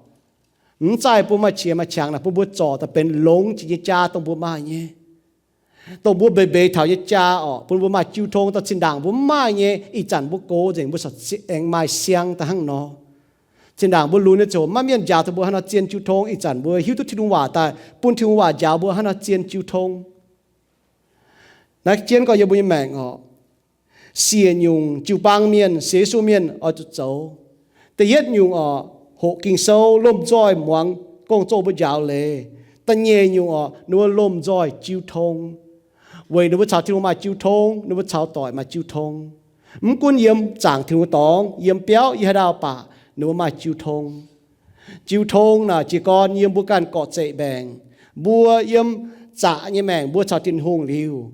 mv zaih bun maaih qiex maaih qangx naaic, bun mbuo zorc daaih benx longx jiex nyei jaa dongh mbuo maaih nyei. Dongh mbuo mbeix mbeix taux nyei jaa orqc, bun mbuo maaih jiu tong dongh zinh ndaangc mbuo mv maaih nyei. Ih zanc mbuo gox nzengc, mbuo corc aengx maaih siang daaih hnangv nor. Zinh ndaangc mbuo lunx nyei ziouc maiv mienh njaaux taux mbuo haaix nor zien jiu tong. Ih zanc mbuo hiuv duqv Tin-Hungh waac daaih, bun Tin-Hungh waac njaaux mbuo haaix nor zien jiu tong. Naaiv jienv gorx yiem mbuo nyei maengc orqc, siec nyungc jiu-baang mienh, sienx Yesu mienh oix zuqc zoux. Da'yietv nyungc orqc, hoqc Ging-Sou, lomh nzoih muangx gong-zoh mbuo njaaux leiz. Da'nyeic nyungc orqc, ninh mbuo lomh nzoih jiu tong, weic ninh mbuo caux Tin-Hungh maaih jiu tong, ninh mbuo caux doic maaih jiu tong. Mv gunv yiem zaangc Tin-Hungh dorngx, yiem biauv, yiem haaix ndau baac ninh mbuo maaih jiu tong. Jiu tong naaic jiez gorn yiem mbuo ganh gorqv-zeqc maengc. Mbuo yiem zaqc nyei maengc mbuo caux Tin-Hungh liuz,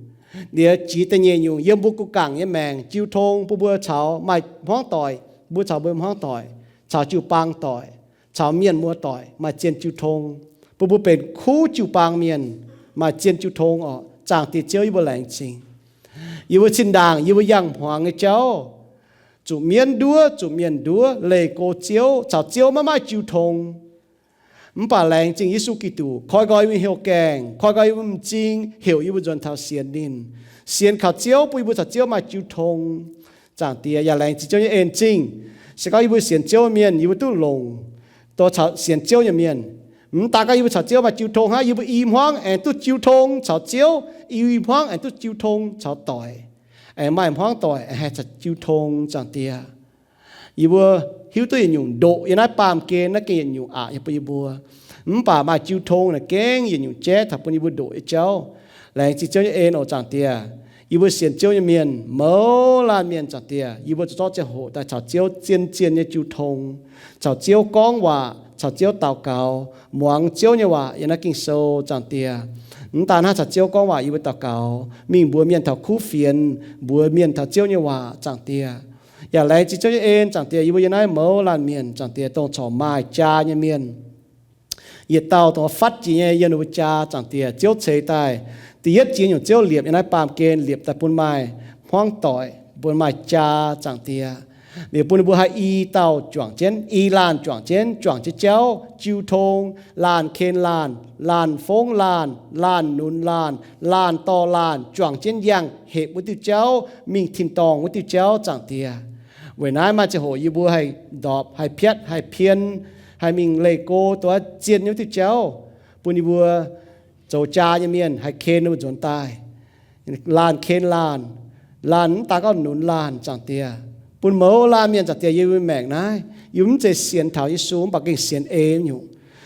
liuz jiex da'nyeic nyungc yiem mbuo gu gaengh nyei maengc, jiu tong bun mbuo caux maaih hmuangv doic, mbuo caux mbuo hmuangv doic, caux jiu-baang doic, caux mienh muoz-doic maaih zien jiu tong, bun mbuo benx kuv jiu-baang mienh, maaih zien jiu tong orqc. Zaangc Diex Ziouv, yie mbuo laengz zingh. Yie mbuo zinh ndaangc yie mbuo yangh hmuangx nyei jauv, zuqc mienv nduov, zuqc mienh nduov, leih go Ziouv, caux Ziouv maiv maaih jiu tong. Mv baac laengz zingh Yesu Giduc koi nqoi yie mbuo hnyouv gaengh, koi nqoi yie mbuo m'zing, heuc yie mbuo nzuonx taux sienx ninh, sienx kaux Ziouv, bun yie mbuo caux Ziouv maaih jiu tong. Zaangc Diex, yaac laengz zingh Ziouv nyei en zingh. Se gorngv yie mbuo sienx Ziouv mienh, yie mbuo duqv longc dongh caux sienx Ziouv nyei mienh. Mv daan gorngv yie mbuo caux Ziouv maaih jiu tong hnangv, yie mbuo i hmuangv aengx duqv jiu tong caux Ziouv, i hmuangv aengx duqv jiu tong caux doic, aengx maaih hmuangv doic aengx haih caux jiu tong. Zaangc Diex, yie mbuo hiuv duqv yietc nyungc ndoqc yiem naaiv baamh gen naaiv gengh yietc nyungc aqc nyei bun yie mbuo. Mv baac maaih jiu tong naaic gengh yietc nyungc jaiv taux bun yie mbuo ndoqc nyei jauv. Laengz zingh Ziouv nyei en oc Zaangc Diex. Yie mbuo sienx Ziouv nyei mienh mouz laanh mienh, Zaangc Diex, yie mbuo zuqc zorqv ziangh hoc daaih caux Ziouv zien-zien nyei jiu tong, caux Ziouv gorngv waac, caux Ziouv daux gaux, muangx Ziouv nyei waac yiem naaiv Ging-Sou, Zaangc Diex. Mv daan hnangv, caux Ziouv gorngv waac yie mbuo daux gaux, mingh mbuox mienh taux kuv fienx, mbuox mienh taux Ziouv nyei waac, Zaangc Diex. Yaac laengz zingh Ziouv nyei en, Zaangc Diex, yie mbuo yiem naaiv mouz laanh mienh, Zaangc Diex, dongh corc maaih jaa nyei mienh, yietc dauh dongh fatv jiex nyei yiem ninh mbuo jaa, Zaangc Diex, Ziouv ceix daaih Da'yietv ziex nyungc Ziouv liepc yiem naaiv baamh gen liepc daaih bun maaih hmuangv doic, bun maaih jaa, Zaangc Diex. Liuz bun ninh mbuo haih i dauh juangc jienv, i laanh juangc jienv, juangc jienv jauv, jiu tong, laanh ken laanh, laanh fongv laanh, laanh nunz laanh, laanh dorh laanh, juangc jienv yangh hepc wuov diuh jauv, mingh tin-dorngh wuov diuh jauv, Zaangc Diex. Weic naaiv maaih ziangh hoc yie mbuo haih ndorpc, haih piatv, haih pien, haih mingh leih go dongh zien nyei wuov diuh jauv, bun yie mbuo zoux jaa nyei mienh haih ken ninh mbuo nzuonx daaih. Laanh ken laanh, laanh mv daan gorngv nunz laanh, Zaangc Diex. Bun mouz laanh mienh, Zaangc Diex, yiem yie mbuo maengc naaiv, yie mbuo mv zeiz sienx taux Yesu mv baac gengh sienx ei nyungc.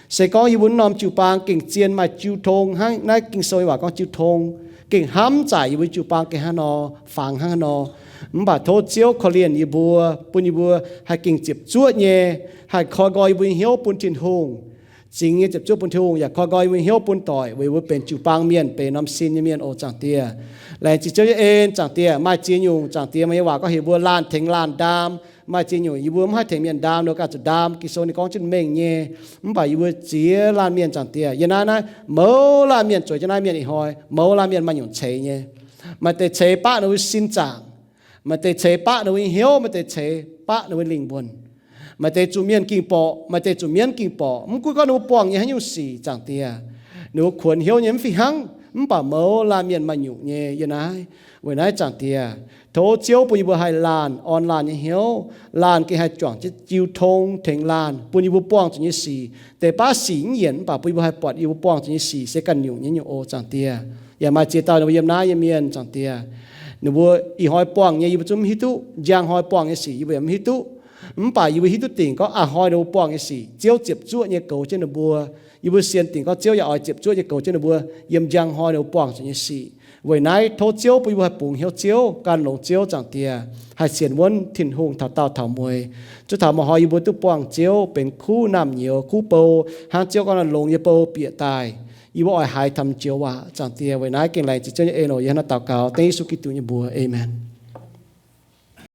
Se gorngv yie mbuo norm jiu-baang gengh zien maaih jiu tong hnangv naaiv Ging-Sou nyei waac gorngv jiu tong, gengh hnamv zaaic yie mbuo jiu-baang gengh hnangv nor, fangx hnangv nor. Mv baac tov Ziouv korv-lienh yie mbuo, bun yie mbuo haih gengh ziepc zuoqv nyei, haih koi nqoi yie mbuo nyei hnyouv bun Tin-Hungh. Zingx nyei ziepc zuoqv bun Tin-Hungh, yaac koi nqoi yie mbuo hnyouv bun doic, weic yie mbuo benx jiu-baang mienh, benx norm sin nyei mienh oc, Zaangc Diex. Laengz zingh Ziouv nyei en, Zaangc Diex. Maaih ziex nyungc, Zaangc Diex, meih nyei waac gorngv heuc mbuo laanh tengx laanh ndaam. Maaih ziex nyungc yie mbuo mv haih tengx mienh ndaam, ninh mbuo ganh zuqc ndaam. Ging-Sou ninh gorngv jienv mengh nyei. Mv baac yie mbuo ziex laanh mienh, Zaangc Diex, yiem naaiv, naaiv mouz laanh mienh zueiz jienv naaiv mienh ih hnoi, mouz laanh mienh maaih nyungc ceix nyei. Maaih deix ceix baqv ninh mbuo sin zaangc. Maaih deix ceix baqv ninh mbuo nyei hnyouv, maaih deix ceix baqv ninh mbuo lingh wuonh. Maaih deix zuqc mienh ging borqc, maaih deix zuqc mienv ging borqc. Mv gunv gorngv ninh mbuo buangh nyei haaix nyungc sic, Zaangc Diex, ninh mbuo kuonx hnyouv nyei mv fih hnangv, mv baac mouz laanh mienh maaih nyungc nyei yiem naaiv. Weic naaiv, Zaangc Diex, tov Ziouv bun yie mbuo haih laanh orn laanh nyei hnyouv, laanh gengh haih juangc jienv jiu tong tengx laanh, bun yie mbuo buangh zuqc nyei sic, deix baav sic mv yienc mv baac bun yie mbuo haih buatc yie mbuo buangh zuqc nyei sic se ganh nyungc nyei nyungc oc, Zaangc Diex. Yaac maaih ziex dauh ninh mbuo yiem naaiv nyei mienh, Zaangc Diex, ninh mbuo ih hnoi buangh nyei yie mbuo zungv mv hiuv duqv. Njang hnoi buangh nyei sic yie mbuo yaac mv hiuv duqv. Mv baac yie mbuo hiuv duqv dingc gorngv a'hnoi ninh mbuo buangh nyei sic, Ziouv ziepc zuoqv nyei goux jienv ninh mbuo. Yie mbuo sienx dingc gorngv Ziouv yaac oix ziepc zuoqv nyei goux jienv ninh mbuo yiem njang hnoi ninh mbuo buangh zuqc nyei sic. Weic naaiv tov Ziouv bun yie mbuo haih bungx hnyouv Ziouv, gan longx Ziouv, Zaangc Diex, haih sienx wuonv Tin-Hungh taux daauh taux mueiz. Zuov taux maaih hnoi yie mbuo duqv buangh Ziouv benx kuv naamh nyouz, kuv bou, hnangv Ziouv gorngv longx nyei bou bieqc daaih. Yie mbuo oix haiz taux joux waac, Zaangc Diex. Weic naaiv gengh laengz zingh Ziouv nyei en oc. Yie hnangv naaiv daux gaux dengv Yesu Giduc nyei mbuox. Aamen.